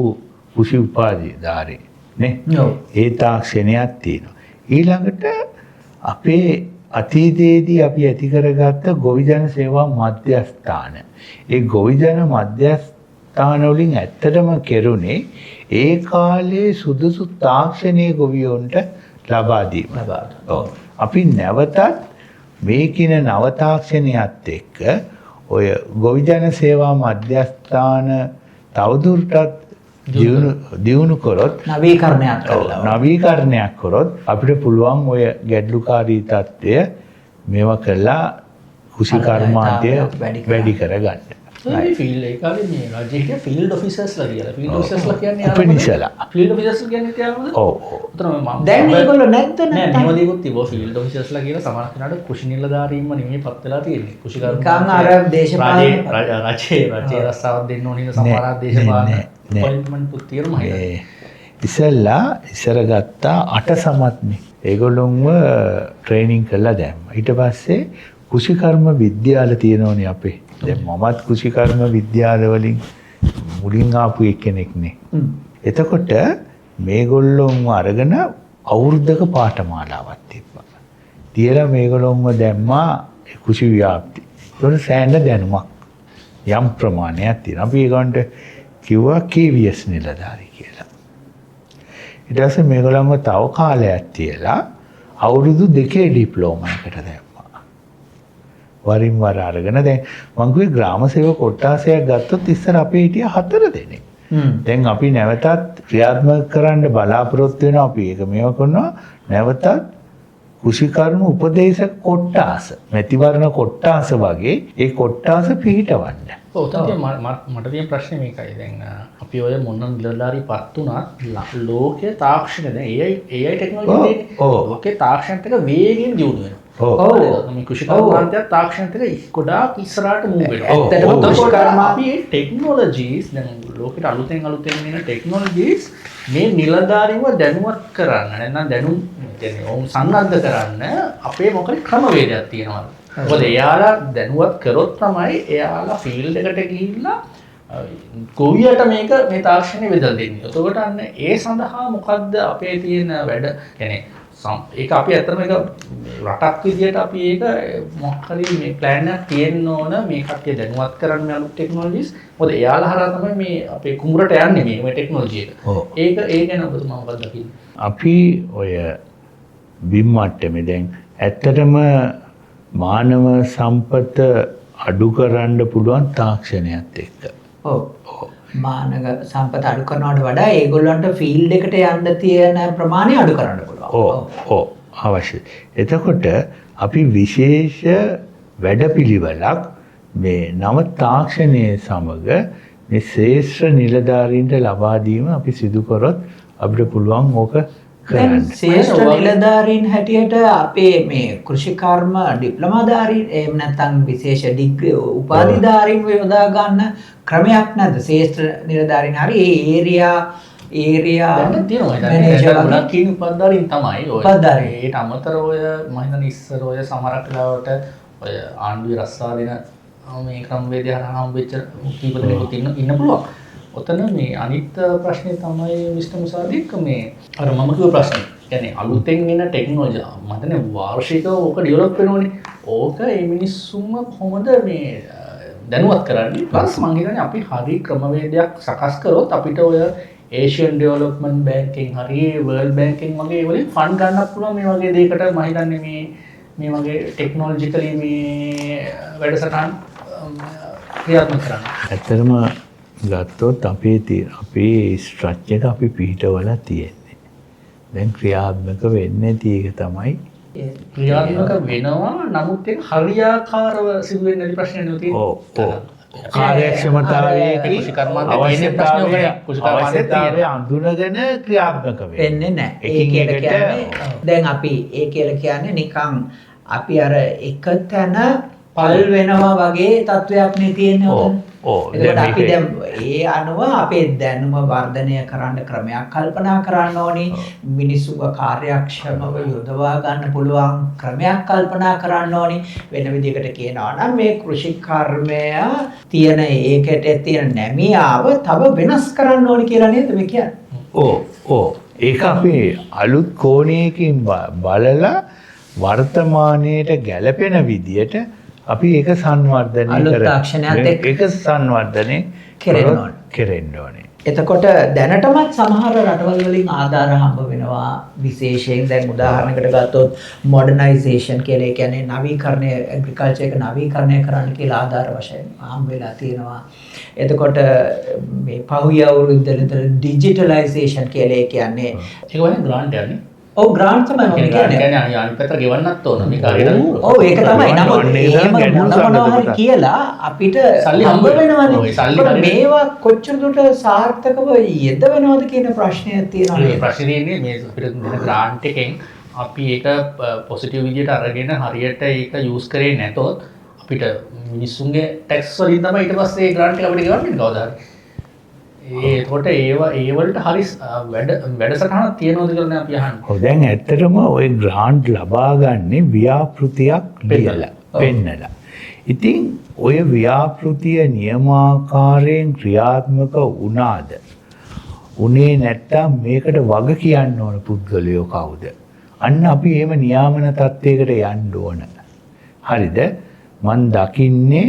කුෂි උපාධිධාරී නේ. ඔව්. ඒ තාක්ෂණයක් තියෙනවා. ඊළඟට අපේ අතීතයේදී අපි ඇති කරගත්ත ගොවිජන සේවා මධ්‍යස්ථාන. ඒ ගොවිජන මධ්‍යස්ථාන වලින් ඇත්තටම කෙරුණේ ඒ කාලේ සුදුසු තාක්ෂණීය ගොවියන්ට ලබා දීම. ඔව්. අපි නැවතත් මේ කින නව තාක්ෂණයත් එක්ක ඔය ගොවිජන සේවා මධ්‍යස්ථාන තවදුරටත් දියුණු කරොත් නවීකරණයක් කරලා නවීකරණයක් කරොත් අපිට පුළුවන් ඔය ගැටලුකාරී තත්ත්වය මේවා කරලා කෘෂිකර්මාන්තය වැඩි කරගන්න. මේ ෆීල්ඩ් ඒ කාලේ මේ රජයේ හිටිය ෆීල්ඩ් ඔෆිසර්ස්ලා කියලා. ෆීල්ඩ් ඔෆිසර්ස්ලා කියන්නේ උපනිෂලා. ෆීල්ඩ් ඔෆිසර්ස්ලා කියන්නේ තියාගමුද? ඔව් ඔව්. උතන මම දැන් මේගොල්ලෝ නැද්ද නෑ මේව දේකුත් තිබ්බා. ෆීල්ඩ් ඔෆිසර්ස්ලා කියලා සමහර කෙනාට කෘෂි නිලධාරීන්ම නෙමෙයි පත් වෙලා තියෙන්නේ. කෘෂිකර්ම නිකන් අර දේශපාලන රජයේ රජයේ රස්සාවක් දෙන්න ඕන හින්දා සමහර දේශපාලන අපොයින්ට්මන්ට් උත් තියෙනවා මම හිතන්නේ. ඉස්සෙල්ලා ඉස්සර ගත්තා 8 සමත්නේ. ඒගොල්ලොන්ව ට්‍රේනින් කරලා දැම්මා. ඊට පස්සේ කෘෂිකර්ම විද්‍යාල තියෙනවනේ අපේ. දැන් මමත් කෘෂිකර්ම විද්‍යාල වලින් මුලින් ආපු එක්කෙනෙක් නේ. එතකොට මේගොල්ලොන්ව අරගෙන අවුරුද්දක පාඨමාලාවක් තිබ්බා. තියලා මේගොල්ලොන්ව දැම්මා කෘෂි ව්‍යාප්ති. ඒතකොට සෑහෙන දැනුමක් යම් ප්‍රමාණයක් තියෙනවා. අපි ඒගොල්ලන්ට කිව්වා KVS නිලධාරි කියලා. ඊට පස්සේ මේගොල්ලන්ව තව කාලයක් තියලා අවුරුදු 2 ඩිප්ලෝමා එකට දැම්මා. වරින් වර අරගෙන දැන් මං කිව්වේ ග්‍රාම සේවක කොට්ටාසයක් ගත්තොත් ඉස්සර අපේ හිටිය 4 දෙනෙක්. දැන් අපි නැවතත් ක්‍රියාත්මක කරන්න බලාපොරොත්තු වෙනවා. අපි ඒක මේව කරනවා. නැවතත් කෘෂිකර්ම උපදේශක කොට්ටාස, මැතිවරණ කොට්ටාස වගේ ඒ කොට්ටාස පිහිටවන්න. ඔව් තමයි මට තියෙන ප්‍රශ්නේ මේකයි. දැන් අපි ඔය මොන නිලධාරී පත් වුණත් ලෝකයේ තාක්ෂණ දැන් AI technology තියෙන්නේ. ලෝකයේ තාක්ෂණත් එක්ක වේගයෙන් දියුණු වෙනවා. ඔව්. මේ කෘෂිකර්මාන්තයත් තාක්ෂණත් එක්ක ගොඩාක් ඉස්සරහට මූව් වෙනවා. ඇත්තටම කෘෂිකර්ම අපි මේ ටෙක්නොලොජිස් දැන් ලෝකෙට අලුතෙන් අලුතෙන් එන ටෙක්නොලොජිස් මේ නිලධාරීන්ව දැනුවත් කරන්න නැත්නම් දැනුම් කියන්නේ ඔවුන් සන්නද්ධ කරන්න අපේ මොකද ක්‍රමවේදයක් තියෙනවා. මොකද එයාලා දැනුවත් කරොත් තමයි එයාලා ෆීල්ඩ් එකට ගිහිල්ලා ගොවියට මේක මේ තාක්ෂණය බෙදලා දෙන්නේ. එතකොට අන්න ඒ සඳහා මොකද්ද අපේ තියෙන වැඩ කියන්නේ ඒක අපි ඇත්තටම ඒක රටක් විදියට අපි ඒක මොකක් හරි මේ ප්ලෑන් එකක් තියෙන්න ඕන මේ කට්ටිය දැනුවත් කරන්න මේ අලුත් ටෙක්නොලොජිස්. මොකද එයාලා හරහා තමයි මේ අපේ කුඹරට යන්නේ මේ මේ ටෙක්නොලොජි එක. ඒක ඒ ගැන ඔබතුමා මොකක්ද දකින්නේ? අපි ඔය බිම් මට්ටමේ දැන් ඇත්තටම මානව සම්පත අඩු කරන්න පුළුවන් තාක්ෂණයත් එක්ක. ඔව්. මානව සම්පත අඩු කරනවට වඩා ඒගොල්ලන්ට ෆීල්ඩ් එකට යන්න තියෙන ප්‍රමාණය අඩු කරන්න පුළුවන්. ඔව් ඔව් අවශ්‍යයි. එතකොට අපි විශේෂ වැඩපිළිවෙලක් මේ නව තාක්ෂණයේ සමග මේ ශ්‍රේෂ්ඨ නිලධාරීන්ට ලබා දීම අපි සිදු කරොත් අපිට පුළුවන් ඕක කරන්න. ශ්‍රේෂ්ඨ නිලධාරීන් හැටියට අපේ මේ කෘෂිකර්ම ඩිප්ලෝමාධාරීන් එහෙම නැත්නම් විශේෂ ඩිග්‍රී උපාධිධාරීන් යොදා ගන්න ක්‍රමයක් නැද්ද? ශ්‍රේෂ්ඨ නිලධාරීන් හරි ඒ ඒරියා ඒරියා දැන් තියෙනවා. දැන් ගොඩක් ඉන්නේ උපාධිධාරීන් තමයි. ඔය ඒට අමතරව ඔය මම හිතන්නේ ඉස්සර ඔය සමහරක් වෙලාවට ඔය ආණ්ඩුවේ රස්සා දෙන මේ ක්‍රමවේදය හරහා හම්බෙච්ච කීප දෙනෙකුත් ඉන්න පුළුවන්. ඔතන මේ අනිත් ප්‍රශ්නේ තමයි මිස්ටර් මුසාදික් මේ අර මම කිව්ව ප්‍රශ්නේ. කියන්නේ අලුතෙන් එන ටෙක්නොලොජි මම හිතන්නේ වාර්ෂිකව ඕක ඩෙවලොප් වෙනෝනේ. ඕක මේ මිනිස්සුන්ව කොහොමද මේ දැනුවත් කරන්නේ? ප්ලස් මං හිතන්නේ අපි හරි ක්‍රමවේදයක් සකස් කරොත් අපිට ඔය ඒෂියන් ඩෙවලොප්මන්ට් බැංක් එකෙන් හරි වර්ල්ඩ් බැංක් එකෙන් වගේ වලින් ෆන්ඩ් ගන්නත් පුළුවන් මේ වගේ දෙයකට. මම හිතන්නේ මේ මේ වගේ ටෙක්නොලොජිකලි මේ වැඩසටහන් ක්‍රියාත්මක කරන්න. ඇත්තටම ගත්තොත් අපේ අපේ ස්ට්‍රක්චර් එක අපි පිහිටවලා තියෙන්නේ. දැන් ක්‍රියාත්මක වෙන්නේ නැති එක තමයි. ක්‍රියාත්මක වෙනවා, නමුත් ඒක හරියාකාරව සිදු වෙන්නේ නැති ප්‍රශ්නයක් නෙවෙයි තියෙන්නේ. ඔව් ඔව්. කාර්යක්ෂමතාවයේ කෘෂිකර්මාන්තයේ අඳුනගෙන ක්‍රියාත්මක වෙන්නේ නැහැ. ඒ කියලා කියන්නේ දැන් අපි ඒ කියලා කියන්නේ නිකන් අපි අර එක තැන පල් වෙනවා වගේ තත්වයක් නේ තියෙන්නේ ඔතන. ඔව්. එතකොට අපි දැන් ඒ අනුව අපේ දැනුම වර්ධනය කරන්න ක්‍රමයක් කල්පනා කරන්න ඕනි. මිනිස්සුන්ව කාර්යක්ෂමව යොදවා ගන්න පුළුවන් ක්‍රමයක් කල්පනා කරන්න ඕනි. වෙන විදිහකට කියනවා නම් මේ කෘෂිකර්මය තියෙන ඒකට තියෙන නැමියාව තව වෙනස් කරන්න ඕනි කියලා නේද මේ කියන්නේ? ඔව් ඔව්. ඒක අපි අලුත් කෝණයකින් බලලා වර්තමානයේට ගැලපෙන විදියට අපි ඒක සංවර්ධනය අලුත් තාක්ෂණයත් එක්ක ඒක සංවර්ධනය කෙරෙන්න ඕනේ. එතකොට දැනටමත් සමහර රටවල් වලින් ආධාර හම්බ වෙනවා. විශේෂයෙන් දැන් උදාහරණයකට ගත්තොත් මොඩර්නයිසේෂන් කියලා, ඒ කියන්නේ නවීකරණය, ඇග්‍රිකල්චර් එක නවීකරණය කරන්න කියලා ආධාර වශයෙන් හම්බ වෙලා තියෙනවා. එතකොට මේ පහුගිය අවුරුද්දවල ඉඳලා ඩිජිටලයිසේෂන් කියලා, ඒ කියන්නේ ඒක වගේ ග්‍රාන්ට් එකක් නේ. ඔව්, ග්‍රාන්ට් තමයි මම කියන්නේ. කියන්නේ අනිත් පැත්තට ගෙවන්නත් ඕන මේක හරියට. ඔව් ඒක තමයි. නමුත් එහෙම මොන මොනවා හරි කියලා අපිට සල්ලි හම්බ වෙනවනේ. මේවා කොච්චර දුරට සාර්ථකව යෙද වෙනවද කියන ප්‍රශ්නය තියෙනවා නේද? ප්‍රශ්නේ තියෙන්නේ මේ අපිට දෙන ග්‍රාන්ට් එකෙන් අපි ඒක පොසිටිව් විදියට අරගෙන හරියට ඒක යූස් කරේ නැතොත් අපිට මිනිස්සුන්ගේ ටැක්ස් වලින් තමයි ඊට පස්සේ ඒ ග්‍රාන්ට් එක අපිට ගෙවන්න වෙන්නේ කවදා හරි. ඒකට ඒ වලට හරි වැඩසටහනක් තියෙනවද කියලා නේ අපි අහන්නේ. ඔව්, දැන් ඇත්තටම ওই ග්‍රාන්ට් ලබා ගන්නේ ව්‍යාපෘතියක් ලියලා පෙන්නලා. ඉතින් ඔය ව්‍යාපෘතිය නියමාකාරයෙන් ක්‍රියාත්මක වුණාද උනේ නැත්තම් මේකට වග කියන්න ඕන පුද්ගලයෝ කවුද? අන්න අපි එහෙම නියාමන තත්වයකට යන්න ඕන. හරිද? මං දකින්නේ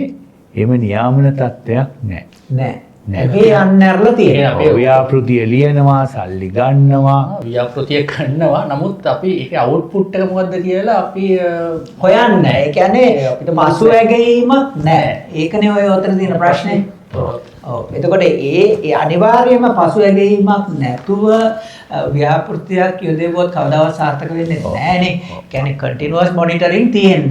එහෙම නියාමන තත්වයක් නෑ. නෑ. ඒ යන්න ඇරලා තියෙනවා. ව්‍යාපෘතිය ලියනවා, සල්ලි ගන්නවා, ව්‍යාපෘතිය කරනවා. නමුත් අපි ඒකේ අවුට්පුට් එක මොකද්ද කියලා අපි හොයන්නේ. ඒ කියන්නේ අපිට පසු ඇගීමක් නෑ. ඒකනේ ඔය ඔතන තියෙන ප්‍රශ්නේ. ඔව්. එතකොට ඒ අනිවාර්යයෙන්ම පසු ඇගීමක් නැතුව ව්‍යාපෘතියක් යොදවුවොත් කවදාවත් සාර්ථක වෙන්නේ නෑනේ. ඒ කියන්නේ කන්ටිනියස් මොනිටරින් තියෙන්න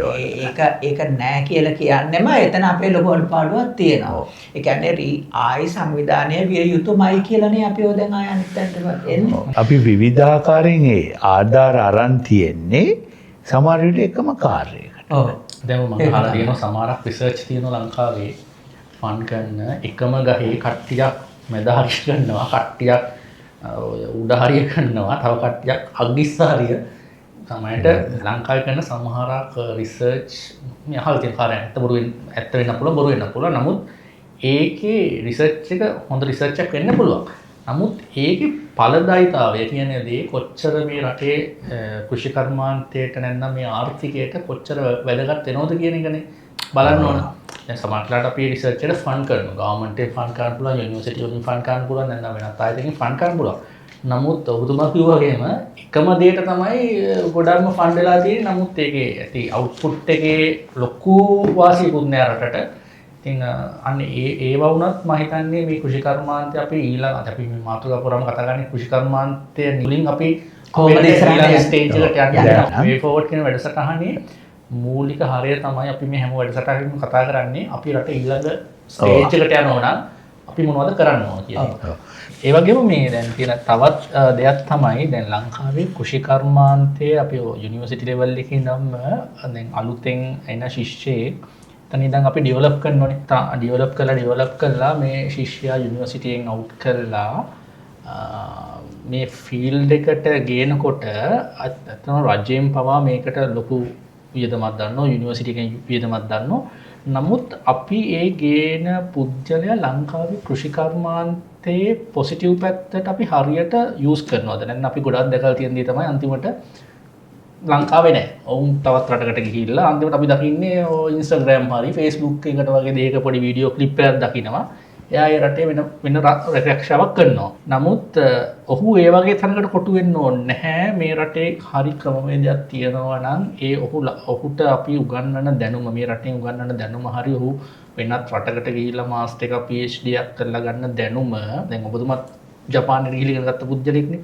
ඕනේ. ඒක නෑ කියලා කියන්නෙම එතන අපේ ලොකු අඩුපාඩුවක් තියෙනවා. ඒ කියන්නේ ආයි සංවිධානය විය යුතුමයි කියලානේ අපි ඔය දැන් ආය අනිත් තැනට එන්නේ. අපි විවිධාකාරයෙන් ඒ ආධාර අරන් තියෙන්නේ සමහර විට එකම කාර්යයකට. ඔව්. දැන් මම අහලා තියෙනවා සමහරක් රිසර්ච් තියෙනවා ලංකාවේ ෆන් කරන එකම ගහේ කට්ටියක් මැද හරිය කරනවා, කට්ටියක් උඩ හරිය කරනවා, තව කට්ටියක් අග්ගිස්ස හරිය. සමහරට ලංකාවේ කරන සමහරක් රිසර්ච් මේ අහලා තියෙන කාරණා ඇත්ත බොරු ඇත්ත වෙන්න පුළුවන්, බොරු වෙන්න පුළුවන්. නමුත් ඒකේ රිසර්ච් එක හොඳ රිසර්ච් එකක් වෙන්න පුළුවන්. නමුත් ඒකේ ඵලදායීතාවය කියන දේ කොච්චර මේ රටේ කෘෂිකර්මාන්තයට නැත්නම් මේ ආර්ථිකයට කොච්චර වැදගත් වෙනවද කියන එකනේ බලන්න ඕන. දැන් සමහරවිට අපි රිසර්ච් එකට ෆන්ඩ් කරනවා. ගවර්න්මන්ට් එකෙන් ෆන්ඩ් කරන්න පුළුවන්, යුනිවර්සිටි වලින් ෆන්ඩ් කරන්න පුළුවන්, නැත්නම් වෙනත් ආයතනකින් ෆන්ඩ් කරන්න පුළුවන්. නමුත් ඔබතුමා කිව්වා වගේම එකම දෙයට තමයි ගොඩක්ම ෆන්ඩ් වෙලා තියෙන්නේ. නමුත් ඒකේ ඇති අවුට්පුට් එකේ ලොකු වාසියකුත් නෑ රටට. ඉතින් අන්න ඒවා වුණත් මම හිතන්නේ මේ කෘෂිකර්මාන්තය අපි ඊළඟ අපි මේ මාතෘකාව පුරාම කතා කරන්නේ කෘෂිකර්මාන්තය මුලින් අපි කොහොමද ඉස්සරහට යන්නේ? ස්ටේජ් එකට යන්නේ. වේ ෆෝවර්ඩ් කියන වැඩසටහනේ මූලික හරය තමයි අපි මේ හැම වැඩසටහනකම කතා කරන්නේ අපි රට ඊළඟ ස්ටේජ් එකට යනවා නම් අපි මොනවද කරන්න ඕන කියන එක. ඒ වගේම මේ දැන් තියෙන තවත් දෙයක් තමයි දැන් ලංකාවේ කෘෂිකර්මාන්තයේ අපි යුනිවර්සිටි ලෙවල් එකේ ඉඳන්ම දැන් අලුතෙන් එන ශිෂ්‍යයෙක් එතන ඉඳන් අපි ඩෙවලොප් කරන්න ඕනේ. ඩෙවලොප් කරලා මේ ශිෂ්‍යයා යුනිවර්සිටි එකෙන් අවුට් කරලා මේ ෆීල්ඩ් එකට ගේනකොට ඇත්තටම රජයෙන් පවා මේකට ලොකු වියදමක් දන්නවා, යුනිවර්සිටි එකෙන් වියදමක් දන්නවා. නමුත් අපි ඒ ගේන පුද්ගලයා ලංකාවේ කෘෂිකර්මාන්තයේ පොසිටිව් පැත්තට අපි හරියට යූස් කරනවද? නැත්නම් අපි ගොඩක් දැකලා තියෙන දේ තමයි අන්තිමට ලංකාවේ නෑ. ඔවුන් තවත් රටකට ගිහිල්ලා අන්තිමට අපි දකින්නේ ඔය Instagram හරි Facebook එකට වගේ දෙයක පොඩි වීඩියෝ ක්ලිප් එකක් දකිනවා. එයා ඒ රටේ වෙන වෙන රැකරක්ෂාවක් කරනවා. නමුත් ඔහු ඒ වගේ තැනකට කොටු වෙන්න ඕනේ නැහැ. මේ රටේ හරි ක්‍රමවේදයක් තියෙනවා නම් ඒ ඔහුට අපි උගන්වන දැනුම, මේ රටේ උගන්වන දැනුම හරි ඔහු වෙනත් රටකට ගිහිල්ලා මාස්ටර් එකක් PhD එකක් කරලා ගන්න දැනුම, දැන් ඔබතුමත් ජපානයට ගිහිල්ලා ඉගෙන ගත්ත පුද්ගලෙක්නේ.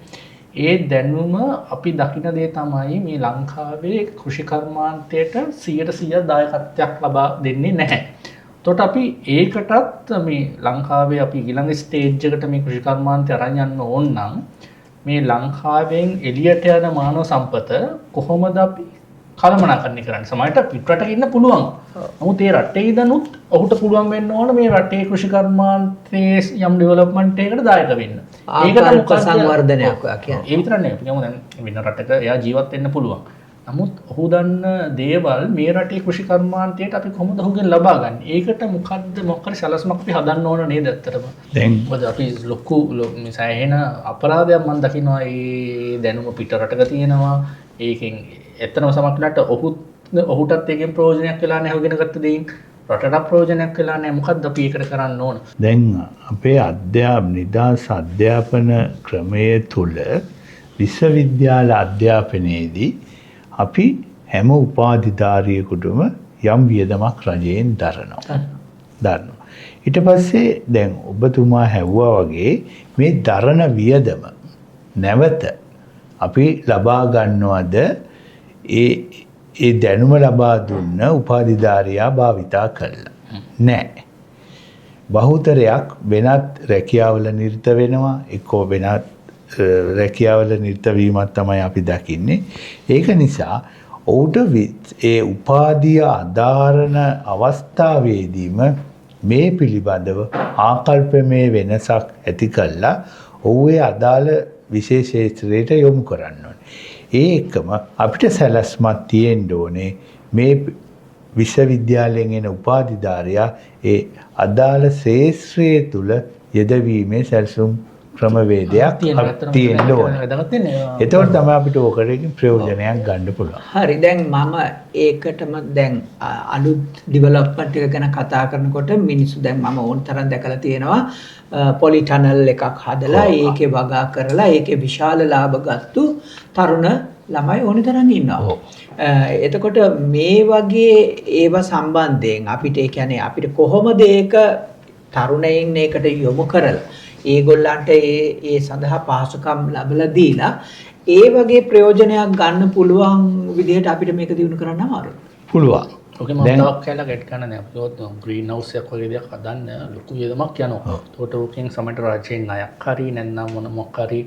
ඒ දැනුම අපි දකින දේ තමයි මේ ලංකාවේ කෘෂිකර්මාන්තයට 100% දායකත්වයක් ලබා දෙන්නේ නැහැ. එතකොට අපි ඒකටත් මේ ලංකාවේ අපි ඊළඟ ස්ටේජ් එකට මේ කෘෂිකර්මාන්තය අරන් යන්න ඕන නම් මේ ලංකාවෙන් එළියට යන මානව සම්පත කොහොමද අපි කළමනාකරණය කරන්නේ? සමහරවිට පිට රටක ඉන්න පුළුවන්. නමුත් ඒ රටේ ඉඳනුත් ඔහුට පුළුවන් වෙන්න ඕන මේ රටේ කෘෂිකර්මාන්තයේ යම් ඩෙවලොප්මන්ට් එකකට දායක වෙන්න. ඒකට මොකක්ද සංවර්ධනයක් ඔයා කියන්නේ? ඒ විතරක් නෙවෙයි. අපි කියමු දැන් වෙන රටක එයා ජීවත් වෙන්න පුළුවන්. නමුත් ඔහු දන්න දේවල් මේ රටේ කෘෂිකර්මාන්තයට අපි කොහොමද ඔහුගෙන් ලබා ගන්නේ? ඒකට මොකද්ද මොකක් හරි සැලැස්මක් අපි හදන්න ඕන නේද ඇත්තටම? දැන් මොකද අපි ලොකු මේ සෑහෙන අපරාධයක් මම දකිනවා. ඒ දැනුම පිට රටක තියෙනවා. ඒකෙන් ඇත්තටම සමහරවිට ඔහුටත් ඒකෙන් ප්‍රයෝජනයක් වෙලා නැහැ, ඔහු ඉගෙන ගත්ත දෙයින් රටට ප්‍රයෝජනයක් වෙලා නැහැ. මොකද්ද අපි ඒකට කරන්න ඕන? දැන් අපේ නිදහස් අධ්‍යාපන ක්‍රමය තුළ විශ්වවිද්‍යාල අධ්‍යාපනයේදී අපි හැම උපාධිධාරියෙකුටම යම් වියදමක් රජයෙන් දරනවා. ඊට පස්සේ දැන් ඔබතුමා හැව්වා වගේ මේ දරන වියදම නැවත අපි ලබා ගන්නවද? ඒ දැනුම ලබා දුන්න උපාධිධාරියා භාවිතා කළා නෑ. බහුතරයක් වෙනත් රැකියාවල නිරත වෙනවා, එක්කෝ වෙනත් රැකියාවල නිරත වීමක් තමයි අපි දකින්නේ. ඒක නිසා ඔහුට ඒ උපාධිය අදාරන අවස්ථාවේදීම මේ පිළිබඳව ආකල්පමය වෙනසක් ඇති කළා ඔහු ඒ අදාළ විශේෂ ක්ෂේත්‍රයට යොමු කරන්න ඕනේ. ඒ එක්කම අපිට සැලැස්මක් තියෙන්න ඕනේ මේ විශ්වවිද්‍යාලයෙන් එන උපාධිධාරියා ඒ අදාළ ක්ෂේත්‍රය තුල යෙදවීමේ සැලසුම් ක්‍රමවේදයක් තියෙන්න ඕනේ. එතකොට තමයි අපිට ඕකට ප්‍රයෝජනයක් ගන්න පුළුවන්. හරි, දැන් මම ඒකටම දැන් අලුත් ඩෙවලොප්මන්ට් එක ගැන කතා කරනකොට මිනිස්සු දැන් මම ඕන තරම් දැකලා තියෙනවා පොලි ටනල් එකක් හදලා ඒකේ වගා කරලා ඒකේ විශාල ලාභ ගත්තු තරුණ ළමයි ඕන තරම් ඉන්නවා. එතකොට මේ වගේ ඒවා සම්බන්ධයෙන් අපිට ඒ කියන්නේ අපිට කොහොමද ඒක තරුණයින් ඒකට යොමු කරලා ඒගොල්ලන්ට ඒ ඒ සඳහා පහසුකම් ලැබලා දීලා ඒ වගේ ප්‍රයෝජනයක් ගන්න පුළුවන් විදිහට අපිට මේක දියුණු කරන්න අමාරුයි. පුළුවන්. ඔකේ මම තවක් කියලා ගැට් ගන්න නෑ. අපි කිව්වොත් ග්‍රීන් හවුස් එකක් වගේ දෙයක් හදන්න ලොකු වියදමක් යනවා. ඒකට ඕකෙන් සමහරට රජයෙන් ණයක් හරි නැත්නම් මොන මොකක් හරි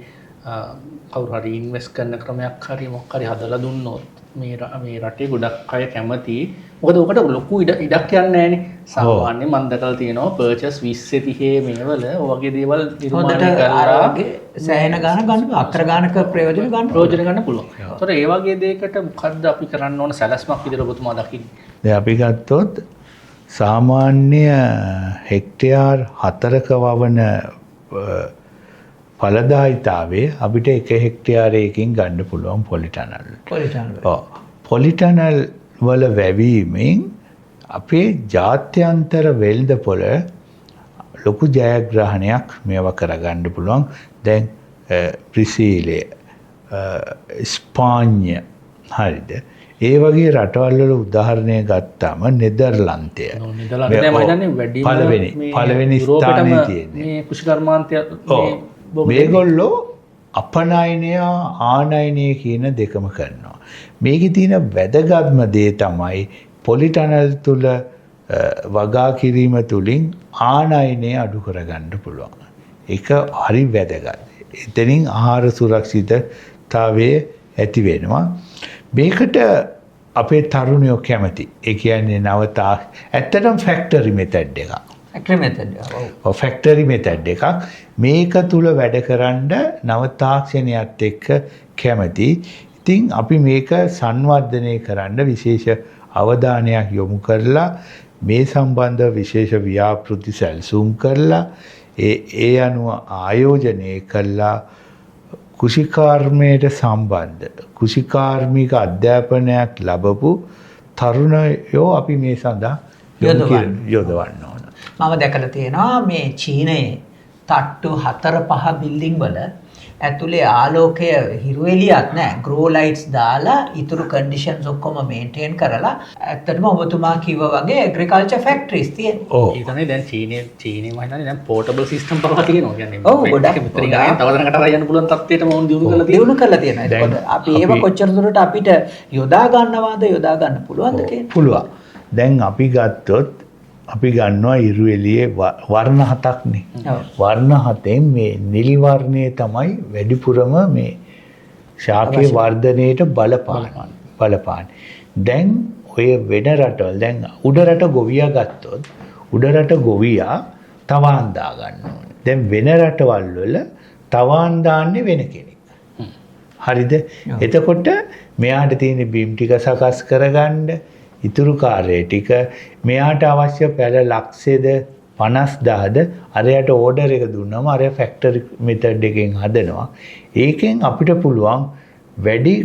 කවුරු හරි ඉන්වෙස්ට් කරන ක්‍රමයක් හරි මොකක් හරි හදලා දුන්නොත් මේ රටේ ගොඩක් අය කැමති. මොකද ඔකට ලොකු ඉඩක් යන්නේ නෑනේ. සාමාන්‍යයෙන් මම දැකලා තියෙනවා පර්චේස් 20 30 මේවල ඔය වගේ දේවල් නිර්මාණය කරලා සෑහෙන ගාන ගන්න, අක්කර ගානක ප්‍රයෝජන ගන්න පුළුවන්. ඒතර ඒ වගේ දෙයකට මොකද්ද අපි කරන්න ඕන සැලැස්මක් විදිහට ඔබතුමා දකින්නේ? දැන් අපි ගත්තොත් සාමාන්‍ය හෙක්ටයාර් 4ක වවන ඵලදායිතාවය අපිට 1 හෙක්ටයාරයකින් ගන්න පුළුවන් පොලිටනල්. පොලිටනල්. ඔව්. පොලිටනල් වල වැවීමෙන් අපේ ජාත්‍යන්තර වෙළඳපොළ ලොකු ජයග්‍රහණයක් මේවා කරගන්න පුළුවන්. දැන් බ්‍රසීලය, ස්පාඤ්ඤ, හරිද? ඒ වගේ රටවල් වල උදාහරණය ගත්තාම නෙදර්ලන්තය. නෙදර්ලන්තය මම හිතන්නේ වැඩිම පළවෙනි ස්ථානයේ තියෙන්නේ. මේ කෘෂිකර්මාන්තය මේ මේගොල්ලෝ අපනයනය ආනයනය කියන දෙකම කරනවා. මේකේ තියෙන වැදගත්ම දේ තමයි පොලිටනල් තුල වගා කිරීම තුලින් ආනයනය අඩු කරගන්න පුළුවන්. ඒක හරි වැදගත්. එතනින් ආහාර සුරක්ෂිතතාවය ඇති වෙනවා. මේකට අපේ තරුණයෝ කැමති. ඒ කියන්නේ නවතා ඇත්තටම ෆැක්ටරි මෙතඩ් එකක්. ෆැක්ටරි මෙතඩ් එක. ඔව්, ෆැක්ටරි මෙතඩ් එකක්. මේක තුල වැඩ කරන්න නව තාක්ෂණයත් එක්ක කැමති. ඉතින් අපි මේක සංවර්ධනය කරන්න විශේෂ අවධානයක් යොමු කරලා මේ සම්බන්ධ විශේෂ ව්‍යාපෘති සැලසුම් කරලා ඒ අනුව ආයෝජනය කළා කෘෂිකර්මයට සම්බන්ධ කෘෂිකාර්මික අධ්‍යාපනයක් ලැබපු තරුණයෝ අපි මේ සඳහා යොදවන්න ඕන. මම දැකලා තියෙනවා මේ චීනයේ තට්ටු 4-5 බිල්ඩින් වල ඇතුලේ ආලෝකය හිරු එළියක් නෑ, ග්‍රෝ ලයිට්ස් දාලා ඉතුරු කන්ඩිෂන්ස් ඔක්කොම මේන්ටේන් කරලා ඇත්තටම ඔබතුමා කිව්වා වගේ ඇග්‍රිකල්චර් ෆැක්ටරිස් තියෙනවා. ඔව්. ඒ තමයි දැන් චීනයේ මම හිතන්නේ දැන් පෝටබල් සිස්ටම් පවා තියෙනවා. කියන්නේ ඔව්, ගොඩක් මෙතනින් අරගෙන තව තැනකට අරන් යන්න පුළුවන් තත්ත්වයටම වුන් දියුණු කරලා තියෙනවා. දියුණු කරලා තියෙනවා. එතකොට අපි ඒව කොච්චර දුරට අපිට යොදා ගන්නවාද, යොදා ගන්න පුළුවන්ද කියන්නේ? පුළුවන්. දැන් අපි ගත්තොත් අපි ගන්නවා ඉරු එළියේ වර්ණ 7ක්නේ. වර්ණ 7න් මේ නිල් වර්ණය තමයි වැඩිපුරම මේ ශාකයේ වර්ධනයට බලපාන. දැන් ඔය වෙන රටවල් දැන් උඩරට ගොවියා ගත්තොත් උඩරට ගොවියා තවාන් දා ගන්න ඕනේ. දැන් වෙන රටවල් වල තවාන් දාන්නේ වෙන කෙනෙක්. හරිද? එතකොට මෙයාට තියෙන බිම් ටික සකස් කරගන්න ඉතුරු කාර්යය ටික මෙයාට අවශ්‍ය පැල ලක්ෂයද 50,000ද අරයට ඕඩර් එක දුන්නම අරය ෆැක්ටරි මෙතඩ් එකෙන් හදනවා. ඒකෙන් අපිට පුළුවන් වැඩි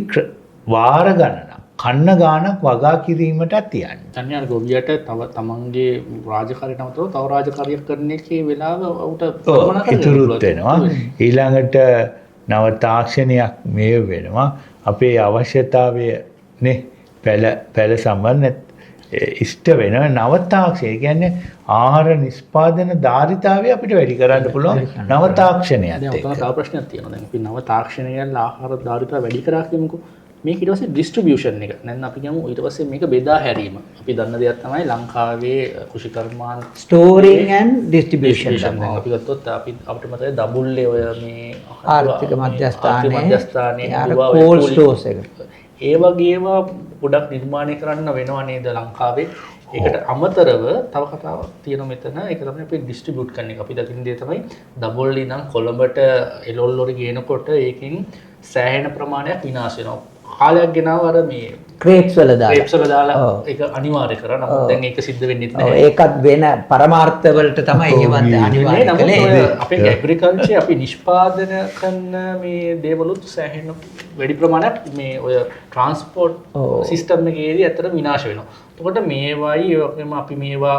වාර ගණනක් කන්න ගාණක් වගා කිරීමට තියන්න. දැන් අර ගොවියට තව තමන්ගේ රාජකාරියට අමතරව තව රාජකාරියක් කරන එකේ වෙලාව ඔහුට ඉතුරුත් වෙනවා. ඊළඟට නව තාක්ෂණයක් මේ වෙනවා. අපේ අවශ්‍යතාවය නේ පැල සම්බන්ධ ඉෂ්ට වෙන නව තාක්ෂණය. ඒ කියන්නේ ආහාර නිෂ්පාදන ධාරිතාවය අපිට වැඩි කරන්න පුළුවන් නව තාක්ෂණයත් එක්ක. දැන් ඔතන තව ප්‍රශ්නයක් තියෙනවා. දැන් අපි නව තාක්ෂණය ගැන ආහාර ධාරිතාව වැඩි කරා කියමුකෝ. මේක ඊට පස්සේ ඩිස්ට්‍රිබියුෂන් එක. නැත්නම් අපි කියමු ඊට පස්සේ මේක බෙදා හැරීම. අපි දන්න දෙයක් තමයි ලංකාවේ කෘෂිකර්මාන්ත ස්ටෝරින් ඇන්ඩ් ඩිස්ට්‍රිබියුෂන්. දැන් අපි ගත්තොත් අපිට මතකයි දඹුල්ලේ ඔය මේ ආර්ථික මධ්‍යස්ථානයේ කෝල්ඩ් ස්ටෝර්ස් එක. ඒ වගේ ඒවා ගොඩක් නිර්මාණය කරන්න වෙනවා නේද ලංකාවේ. ඒකට අමතරව තව කතාවක් තියෙනවා මෙතන. ඒක තමයි අපි ඩිස්ට්‍රිබියුට් කරන එක. අපි දකින දේ තමයි දඹුල්ලේ ඉඳන් කොළඹට එළවලු ලොරි ගේනකොට ඒකෙන් සෑහෙන ප්‍රමාණයක් විනාශ වෙනවා. කාලයක් ගෙනාව අර මේ ක්‍රේට්ස් වල දාලා ඒක අනිවාර්ය කරා. නමුත් දැන් ඒක සිද්ධ වෙන්නේ නැහැ. ඒකත් වෙන පරමාර්ථ වලට තමයි ඒවත් අනිවාර්ය කළේ. අපේ ඇග්‍රිකල්චර් අපි නිෂ්පාදනය කරන මේ දේවලුත් සෑහෙන වැඩි ප්‍රමාණයක් මේ ඔය ට්‍රාන්ස්පෝර්ට් සිස්ටම් එකේදී ඇත්තට විනාශ වෙනවා. එතකොට මේවයි ඒ වගේම අපි මේවා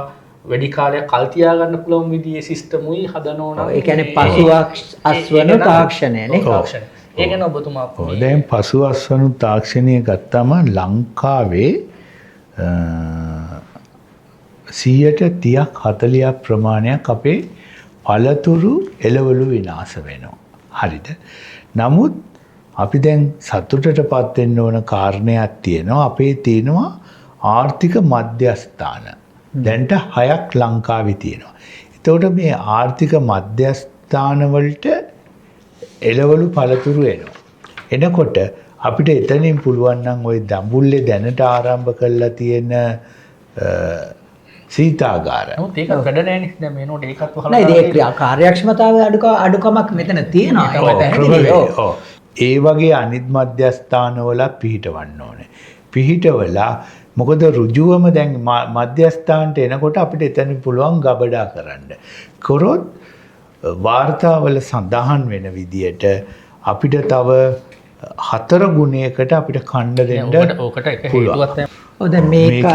වැඩි කාලයක් කල් තියාගන්න පුළුවන් විදිහේ සිස්ටම් උයි හදන ඕන. ඒ කියන්නේ පසු අස්වනු තාක්ෂණය නේ. තාක්ෂණය. ඒ ගැන ඔබතුමා දැන් පසු අස්වනු තාක්ෂණය ගත්තම ලංකාවේ 130ක් 40ක් ප්‍රමාණයක් අපේ පළතුරු එළවලු විනාශ වෙනවා. හරිද? නමුත් අපි දැන් සතුටටපත් වෙන්න ඕන කාරණයක් තියෙනවා. අපේ තියෙනවා ආර්ථික මධ්‍යස්ථාන. දැන්ට 6ක් ලංකාවේ තියෙනවා. එතකොට මේ ආර්ථික මධ්‍යස්ථාන වලට එළවලු පළතුරු එනවා. එනකොට අපිට එතනින් පුළුවන් නම් ওই දඹුල්ලේ දැනට ආරම්භ කරලා තියෙන සීතාගාර. නමුත් ඒක වැඩ නෑනේ. දැන් මේ නෝට ඒකත් වහලා නෑ ඉතින් ඒ කාර්යක්ෂමතාවයේ අඩුකමක් මෙතන තියෙනවා. ඒක පැහැදිලි. ඔව්. ඒ වගේ අනිත් මධ්‍යස්ථානවල පිහිටවන්න ඕනේ. පිහිටවලා මොකද ඍජුවම දැන් මධ්‍යස්ථානට එනකොට අපිට එතනින් පුළුවන් ගබඩා කරන්න. කරොත් වාර්තාවල සඳහන් වෙන විදියට අපිට තව 4 ගුණයකට අපිට කන්න දෙන්න ඕකට එක හේතුවක් තමයි. ඔව් දැන් මේක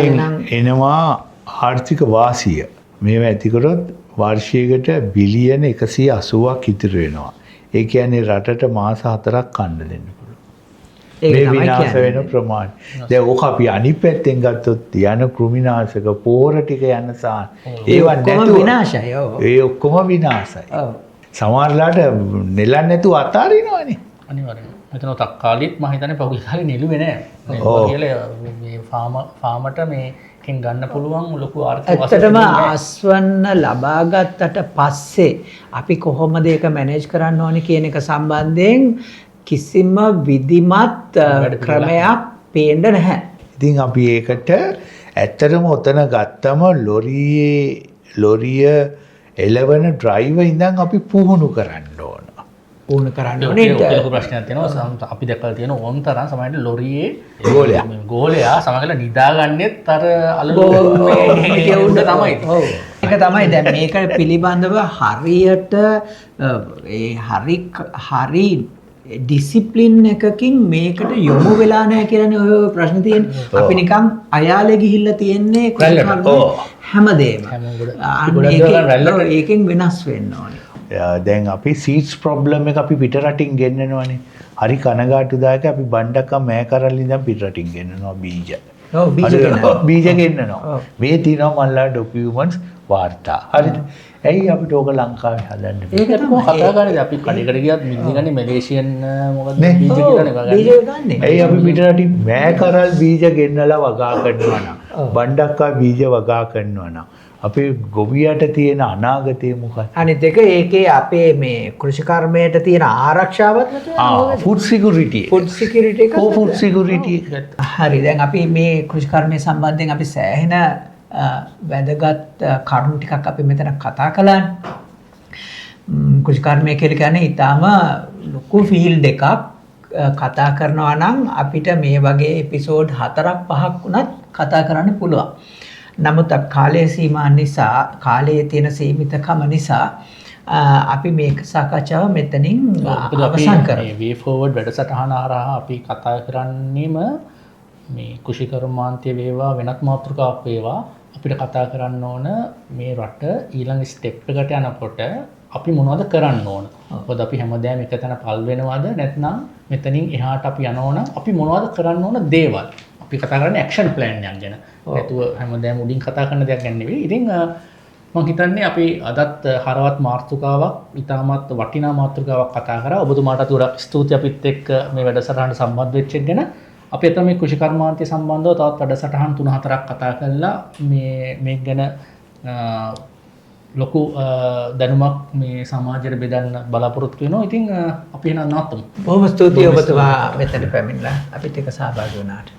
එනවා ආර්ථික වාසිය. මේවා ඇති කරොත් වර්ෂයකට බිලියන 180ක් ඉතුරු වෙනවා. ඒ කියන්නේ රටට මාස 4ක් කන්න දෙන්න පුළුවන්. මේ විනාශ වෙන ප්‍රමාණය. දැන් ඕක අපි අනිත් පැත්තෙන් ගත්තොත් යන කෘමිනාශක පොහොර ටික යන සාන ඒවා නැතුව විනාශයි. ඔව්. ඒ ඔක්කොම විනාශයි. ඔව්. සමහරලාට නෙලන්නේ නැතුව අතාරිනවනේ. අනිවාර්යයෙන්ම. මෙතන තක්කාලිත් මම හිතන්නේ පහුගිය කාලේ නෙළුවේ නෑ. නෙළුවා කියලා මේ ෆාමට මේකෙන් ගන්න පුළුවන් ලොකු ආර්ථික වාසියක්. ඇත්තටම අස්වන්න ලබා ගත්තට පස්සේ අපි කොහොමද ඒක මැනේජ් කරන්න ඕනේ කියන එක සම්බන්ධයෙන් කිසිම විධිමත් ක්‍රමයක් පේන්න නැහැ. ඉතින් අපි ඒකට ඇත්තටම ඔතන ගත්තම ලොරිය එලවන ඩ්‍රයිවර් ඉඳන් අපි පුහුණු කරන්න ඕන. පුහුණු කරන්න ඕනේ. ඒක ලොකු ප්‍රශ්නයක් තියෙනවා. අපි දැකලා තියෙන ඕන් තරම් සමහරවිට ලොරියේ ගෝලයා සමහරවිට නිදාගන්නෙත් අර අලු මේ උඩ තමයි. ඔව්. ඒක තමයි දැන් මේක පිළිබඳව හරියට ඒ හරි ඩිසිප්ලින් එකකින් මේකට යොමු වෙලා නැහැ කියලානේ ඔය ප්‍රශ්න තියෙන්නේ. අපි නිකන් අයාලේ ගිහිල්ලා තියෙන්නේ හැමදේම. ඒකෙන් වෙනස් වෙන්න ඕනේ. දැන් අපි සීඩ්ස් ප්‍රොබ්ලම් එක අපි පිට රටින් ගෙන්නනවනේ. හරි කනගාටුදායක අපි බණ්ඩක්කම් මෑ කරල්ල ඉඳන් පිට රටින් ගෙන්නනවා බීජ. ඔව් බීජ ගෙන්නනවා. මේ තියෙනවා මල්ලා ඩොකියුමන්ට්ස් වාර්තා. හරිද? ඇයි අපිට ඕක ලංකාවේ හදන්න බැහැ? ඒක කොහොම කතා කරන්නේ? අපි කඩේකට ගියත් මිල්ලි ගන්නේ මැලේසියන් මොකද්ද බීජ කියලානේ වගන්නේ. බීජ ගන්නේ. ඇයි අපි පිට රටින් මෑ කරල් බීජ ගෙන්නලා වගා කරනවා නම්, බණ්ඩක්කා බීජ වගා කරනවා නම් අපේ ගොවියට තියෙන අනාගතය මොකක්ද? අනිත් එක ඒකේ අපේ මේ කෘෂිකර්මයට තියෙන ආරක්ෂාවත් නැතුව ආ ෆුඩ් සිකියුරිටි. ෆුඩ් සිකියුරිටි එක. ඔව් ෆුඩ් සිකියුරිටි එක. හරි දැන් අපි මේ කෘෂිකර්මය සම්බන්ධයෙන් අපි සෑහෙන වැදගත් කරුණු ටිකක් අපි මෙතන කතා කළානේ. කෘෂිකර්මය කියලා කියන්නේ ඊටාම ලොකු ෆීල්ඩ් එකක්. කතා කරනවා නම් අපිට මේ වගේ එපිසෝඩ් 4ක් 5ක් වුණත් කතා කරන්න පුළුවන්. නමුත් අප කාලයේ සීමා නිසා, කාලයේ තියෙන සීමිතකම නිසා අපි මේක සාකච්ඡාව මෙතනින් අවසන් කරමු. මේ වේ ෆෝවර්ඩ් වැඩසටහන හරහා අපි කතා කරන්නේම මේ කෘෂිකර්මාන්තය වේවා වෙනත් මාතෘකාවක් වේවා අපිට කතා කරන්න ඕන මේ රට ඊළඟ ස්ටෙප් එකට යනකොට අපි මොනවද කරන්න ඕන? මොකද අපි හැමදාම එක තැන පල් වෙනවද නැත්නම් මෙතනින් එහාට අපි යනවා නම් අපි මොනවද කරන්න ඕන දේවල්? අපි කතා කරන්නේ ඇක්ෂන් ප්ලෑන් එකක් ගැන. නැතුව හැමදාම උඩින් කතා කරන දෙයක් ගැන නෙවෙයි. ඉතින් මං හිතන්නේ අපි අදත් හරවත් මාතෘකාවක්, ඉතාමත් වටිනා මාතෘකාවක් කතා කරා. ඔබතුමාටත් ගොඩක් ස්තුතියි අපිත් එක්ක මේ වැඩසටහනට සම්බන්ධ වෙච්ච එක ගැන. අපි අතන මේ කෘෂිකර්මාන්තය සම්බන්ධව තවත් වැඩසටහන් 3-4ක් කතා කළා. මේ මේක ගැන ලොකු දැනුමක් මේ සමාජයට බෙදන්න බලාපොරොත්තු වෙනවා. ඉතින් අපි එහෙනම් නවත්තමු. බොහොම ස්තුතියි ඔබතුමා මෙතන පැමිණලා අපිත් එක්ක සහභාගී වුණාට.